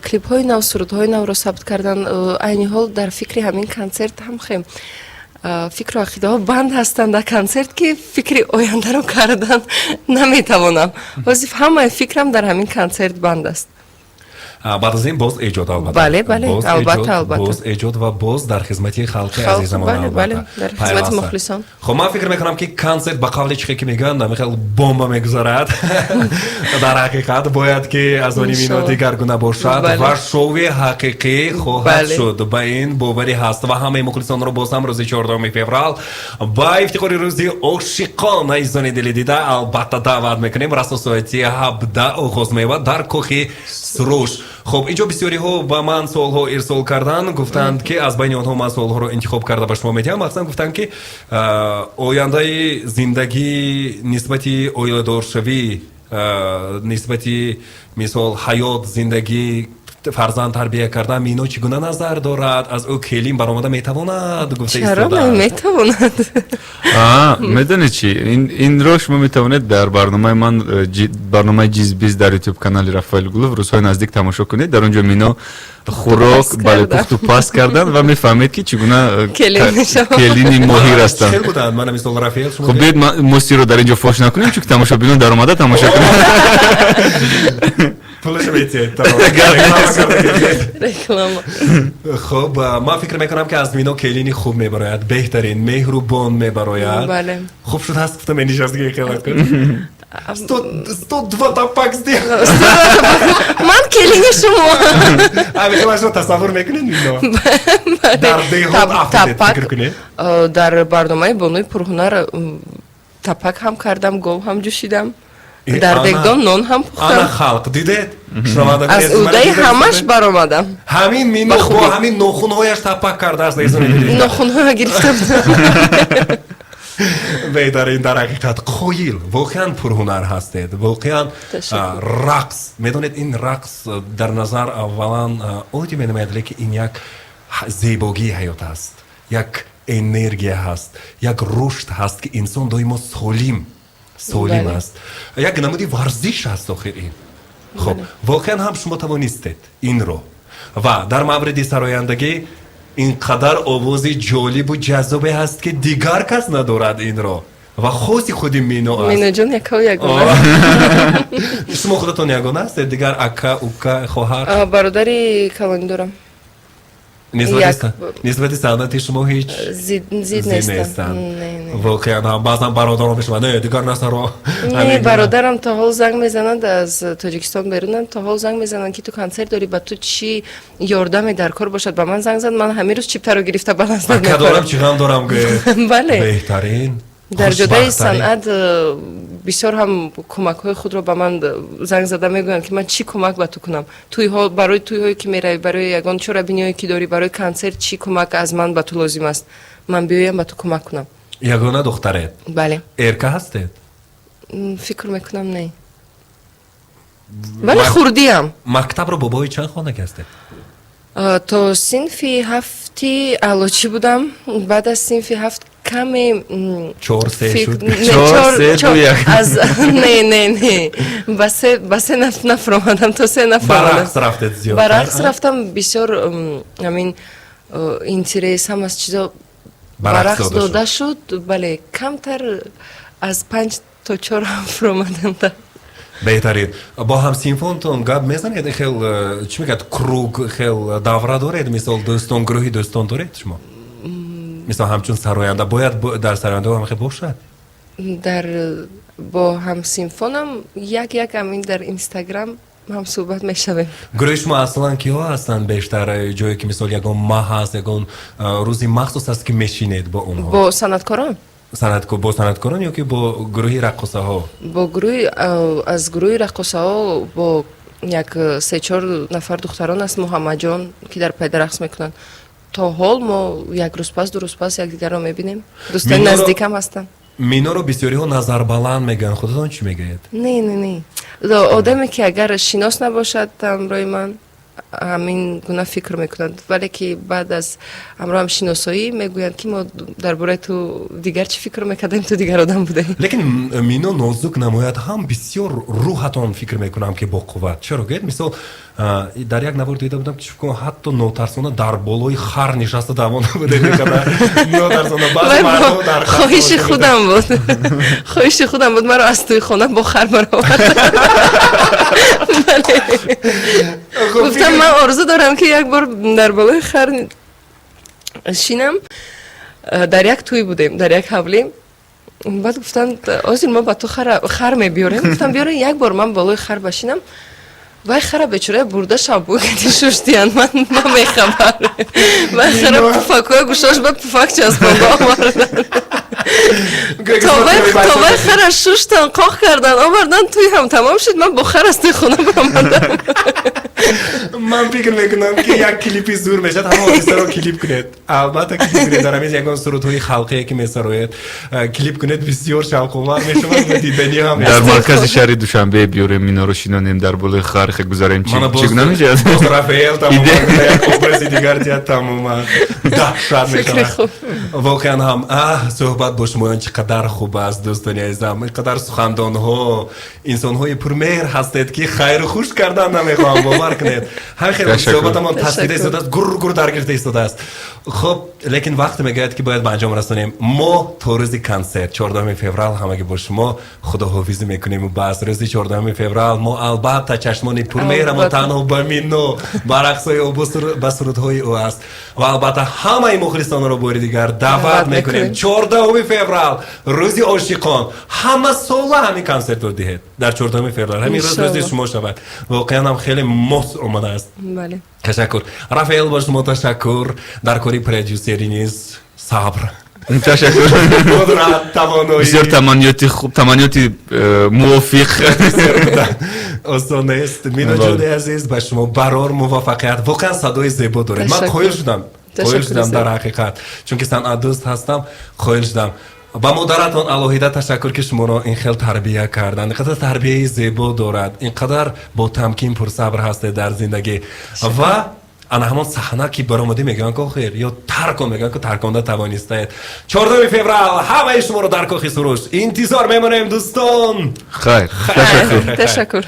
Клипҳои нав, сурудҳои навро сабт кардан. Айни ҳол дар фикри ҳамин консерт ҳам хем фикру ақидаҳо банд ҳастанд дар консерт, ки фикри ояндаро кардан наметавонам. Ҳозир ҳамаи фикрам дар ҳамин консерт банд аст. Баъд аз ин боз эҷод, албатта. Бале, Боз албатта, эҷод, албатта. Боз эҷод ва боз дар хизмати халқи Халқ, азизамон, бале, албатта. Бале, дар хизмати Пайваста. мухлисон. Хуб, ман фикр мекунам, ки консерт ба қавли чихе ки мегӯянд, намихел бомба мегузарад. Дар ҳақиқат бояд ки аз они Мино Иншолло. дигаргуна бошад ва шоуи ҳақиқӣ хоҳад шуд. Ба ин боварӣ ҳаст ва ҳамаи мухлисонро боз ҳам рӯзи 14 феврал ба ифтихори рӯзи ошиқон, азизони дили дида, албатта даъват мекунем. Расо соати 17 оғоз меёбад дар кохи Суруш. Хуб, инҷо бисёриҳо ба ман суолҳо ирсол карданд, гуфтанд, ки аз байни онҳо ман суолҳоро интихоб карда ба шумо медиҳам. Махсусан гуфтанд, ки ояндаи зиндагӣ нисбати оиладоршавӣ, нисбати мисол ҳаёт, зиндагӣ, фарзанд тарбия кардан Мино чӣ гуна назар дорад, аз ӯ келин баромада метавонад, гуфта Чаро истодаанд. метавонад? Медонед чи, инро шумо метавонед дар барномаи ман, барномаи Ҷизбиз дар Ютуб канали Рафаэл Гулов рӯзҳои наздик тамошо кунед. Дар он ҷо Мино хӯрок Паз бале, кардам. пухту паз кардан ва мефаҳмед, ки чӣ гуна Келин мешавам. келини моҳир ҳастанд. Хел буданд, мана мисол Рафаэл, шумо. Хуб, биёед мо сирро дар ин ҷо фош накунем, чунки тамошобинон даромада тамошо кунанд. Пулашо метиҳед. Реклама. Хуб, ман фикр мекунам, ки аз Мино келини хуб мебарояд, беҳтарин, меҳрубон мебарояд. Бале. Хуб шудааст, гуфта менишастги хелак 102 тапак сделал. Ман келини шумо. Ҳамин тасаввур мекунед, Мино, дар деҳот афтодед, фикр кунед. Дар барномаи Бонуи пурҳунар тапак ҳам кардам, гов ҳам ҷӯшидам, дар дегдон нон ҳам Ана пухтам. халқ дидед, шунавандагони Аз азиз, мана уҳдаи дида ҳамаш истодед? баромадам. Ҳамин Мино Ба бо хубӣ. ҳамин нохунҳояш тапак кардааст, азизони дили. Нохунҳоя гирифта будам. Беҳтарин, дар ҳақиқат қоил, воқеан пурҳунар ҳастед, воқеан. Ташаккур. Рақс, медонед, ин рақс дар назар аввалан оддӣ менамояд, лекин ин як зебогии ҳаёт аст, як энергия ҳаст, як рушд ҳаст, ки инсон доимо солим солим аст, як намуди варзиш аст охир ин. Хуб, воқеан ҳам шумо тавонистед инро ва дар мавриди сарояндагӣ ин қадар овози ҷолибу ҷаззобе ҳаст, ки дигар кас надорад инро ва хоси худи Мино аст. Миноҷон якав ягона. Шумо худатон ягона ҳастед, дигар ака, ука, хоҳар? Бародари калонӣ дорам. Нисбати санъати шумо ҳеҷ зид зид нестам. нестанд? Не, не. Воқеан ҳам баъзан бародарон мешаванд, не, дигар насаро. Не, бародарам то ҳол занг мезананд, аз Тоҷикистон берунанд, то ҳол занг мезананд, ки ту консерт дорӣ, ба ту чӣ ёрдаме дар кор бошад, ба ман занг зад, ман ҳамин рӯз чиптаро гирифта ба наздат Ака дорам, мепарам. чӣ ғам дорам, гӯед. Бале. Беҳтарин. Дар ҷодаи Хушбахттарин. санъат бисёр ҳам кӯмакҳои худро ба ман занг зада мегӯянд, ки ман чӣ кӯмак ба ту кунам, тӯйҳо, барои тӯйҳое ки меравӣ, барои ягон чорабиниҳое ки дорӣ, барои консерт чӣ кӯмак аз ман ба ту лозим аст, ман биёям ба ту кӯмак кунам. Ягона духтаред? Бале. Эрка ҳастед? Фикр мекунам, не, вале хурдиам. Мактабро бобои чанд хонагӣ ҳастед? То синфи ҳафти аълочӣ будам, баъд аз синфи ҳафт каме Чор се шуд? Не, Чор, се, ду, як. Аз не, не, не, ба се нафромадам, то се Ба нафромадам. рақс рафтед зиёд? Ба рақс рафтам бисёр, ҳамин интерес ҳам аз чизо Ба ба рақс рақс дода дода шуд. Бале, камтар аз панҷ то чор ҳам фуромадам. Беҳтарин. Бо ҳамсинфонтон гап мезанед? Хел чӣ мегӯяд, круг, хел давра доред, мисол, дӯстон, гурӯҳи дӯстон доред шумо? Мисол, ҳамчун сароянда бояд дар сарояндаҳо ҳам хел бошад. Дар бо ҳамсинфонам як як ҳамин дар Инстаграм ҳам суҳбат мешавем. Гурӯҳи шумо аслан киҳо ҳастанд бештар? Ҷое ки, мисол, ягон маҳ ҳаст, ягон рӯзи махсус аст, ки мешинед бо онҳо? Бо санъаткорон? Бо санъаткорон ё ки бо гурӯҳи раққосаҳо? Бо гурӯҳи, аз гурӯҳи раққосаҳо бо як се-чор нафар духтарон аст, Муҳаммадҷон, ки дар пайда рақс мекунанд. То ҳол мо як рӯз пас, 2 рӯз пас якдигарро мебинем. Дӯстони наздикам ҳастанд. Миноро бисёриҳо назарбаланд мегӯянд. Худатон чӣ мегӯед? Не, не, не, одаме ки агар шинос набошад ҳамроҳи ман, ҳамин гуна фикр мекунад, вале ки баъд аз ҳамроҳам шиносоӣ мегӯянд, ки мо дар бораи ту дигар чӣ фикр мекардем, ту дигар одам будаӣ. Лекин Мино нозук намояд ҳам, бисёр рӯҳатон, фикр мекунам, ки боқувват. Чаро гӯед? Мисол, дар як навор дида будам, ки ҳатто нотарсона дар болои хар нишаста давона будед. Нотарсона баъзе мардҳо дар Хоҳиши худам буд, хоҳиши худам буд. Маро аз тӯи хона бо хар баровард. Гуфтам, ман орзу дорам, ки як бор дар болои хар шинам. Дар як тӯй будем, дар як ҳавлӣ. Баъд гуфтанд, ҳозир мо ба ту хар мебиёрем. Гуфтам, биёрен, як бор ман болои хар башинам. Вай хара бечора бурда шаббӯ шуштиян, ман мехабар. Вай хара пуфакҳоя гӯшош ба пуфак часпонда овардан. То вай хара шуштан, қоқ кардан, овардан, тӯй ҳам тамом шуд, ман бо хар аз тӯи хона баромадам. Ман фикр мекунам, ки як клипи зур мешавад. Ҳама ҳодисаро клип кунед, албатта, клип кунед. Дар ҳамин ягон сурудҳои халқие ки месароед, клип кунед, бисёр шавқовар мешавад ва диданӣ ҳам. Дар маркази шаҳри Душанбе биёрем Миноро, шинонем, дар болои хар гузарем, чӣ гуна мешавад? Боз Рафаэл тамоман як образи дигар диҳад, тамоман даҳшат мешавад. Воқеан ҳам, аҳ, суҳбат бо шумоён чӣ қадар хуб аст, дӯстони азизам. Ин қадар сухандонҳо, инсонҳои пурмеҳр ҳастед, ки хайру хуш кардан намехоҳам, бовар кунед. Ҳамин хел суҳбатамон тасвида истодааст, гур гур дар гирифта истодааст. Хуб, лекин вақт мегӯяд, ки бояд ба анҷом расонем. Мо то рӯзи консерт, 14 феврал, ҳамагӣ бо шумо худоҳофизӣ мекунем. Бас рӯзи 14 феврал мо албатта чашмони пурмеҳрамо танҳо ба Мино, ба рақсҳои ӯ, ба сурудҳои ӯ аст. Ва албатта ҳамаи мухлисонро бори дигар даъват мекунем. 14 феврал, рӯзи ошиқон, ҳама сола ҳамин консертро диҳед. Дар 14 феврал ҳамин рӯз рӯзи шумо шавад. Воқеан ҳам хеле мос омадааст. Ташаккур, Рафаэл, ба шумо ташаккур. Дар кори продюсерӣ низ сабр, ташаккур, қудрат, тавоноӣ. Бисёр таманниёти хуб, таманниёти мувофиқ. Осон нест. Миноҷони азиз, ба шумо барор муваффақият. Воқеан садои зебо доред. Ман қоил шудам, қоил шудам дар ҳақиқат, чунки санъатдӯст ҳастам, қоил шудам. Ба модаратон алоҳида ташаккур, ки шуморо ин хел тарбия карданд. Ин қадар тарбияи зебо дорад, ин қадар бо тамкин, пурсабр ҳастед дар зиндагӣ. Ва ана ҳамон саҳна ки баромадӣ, мегӯянд, ки охир ё таркон, мегӯянд, ки тарконда тавонистаед. 14 феврал ҳамаи шуморо дар Кохи Суруш интизор мемонем, дӯстон. Хайр. Ташаккур.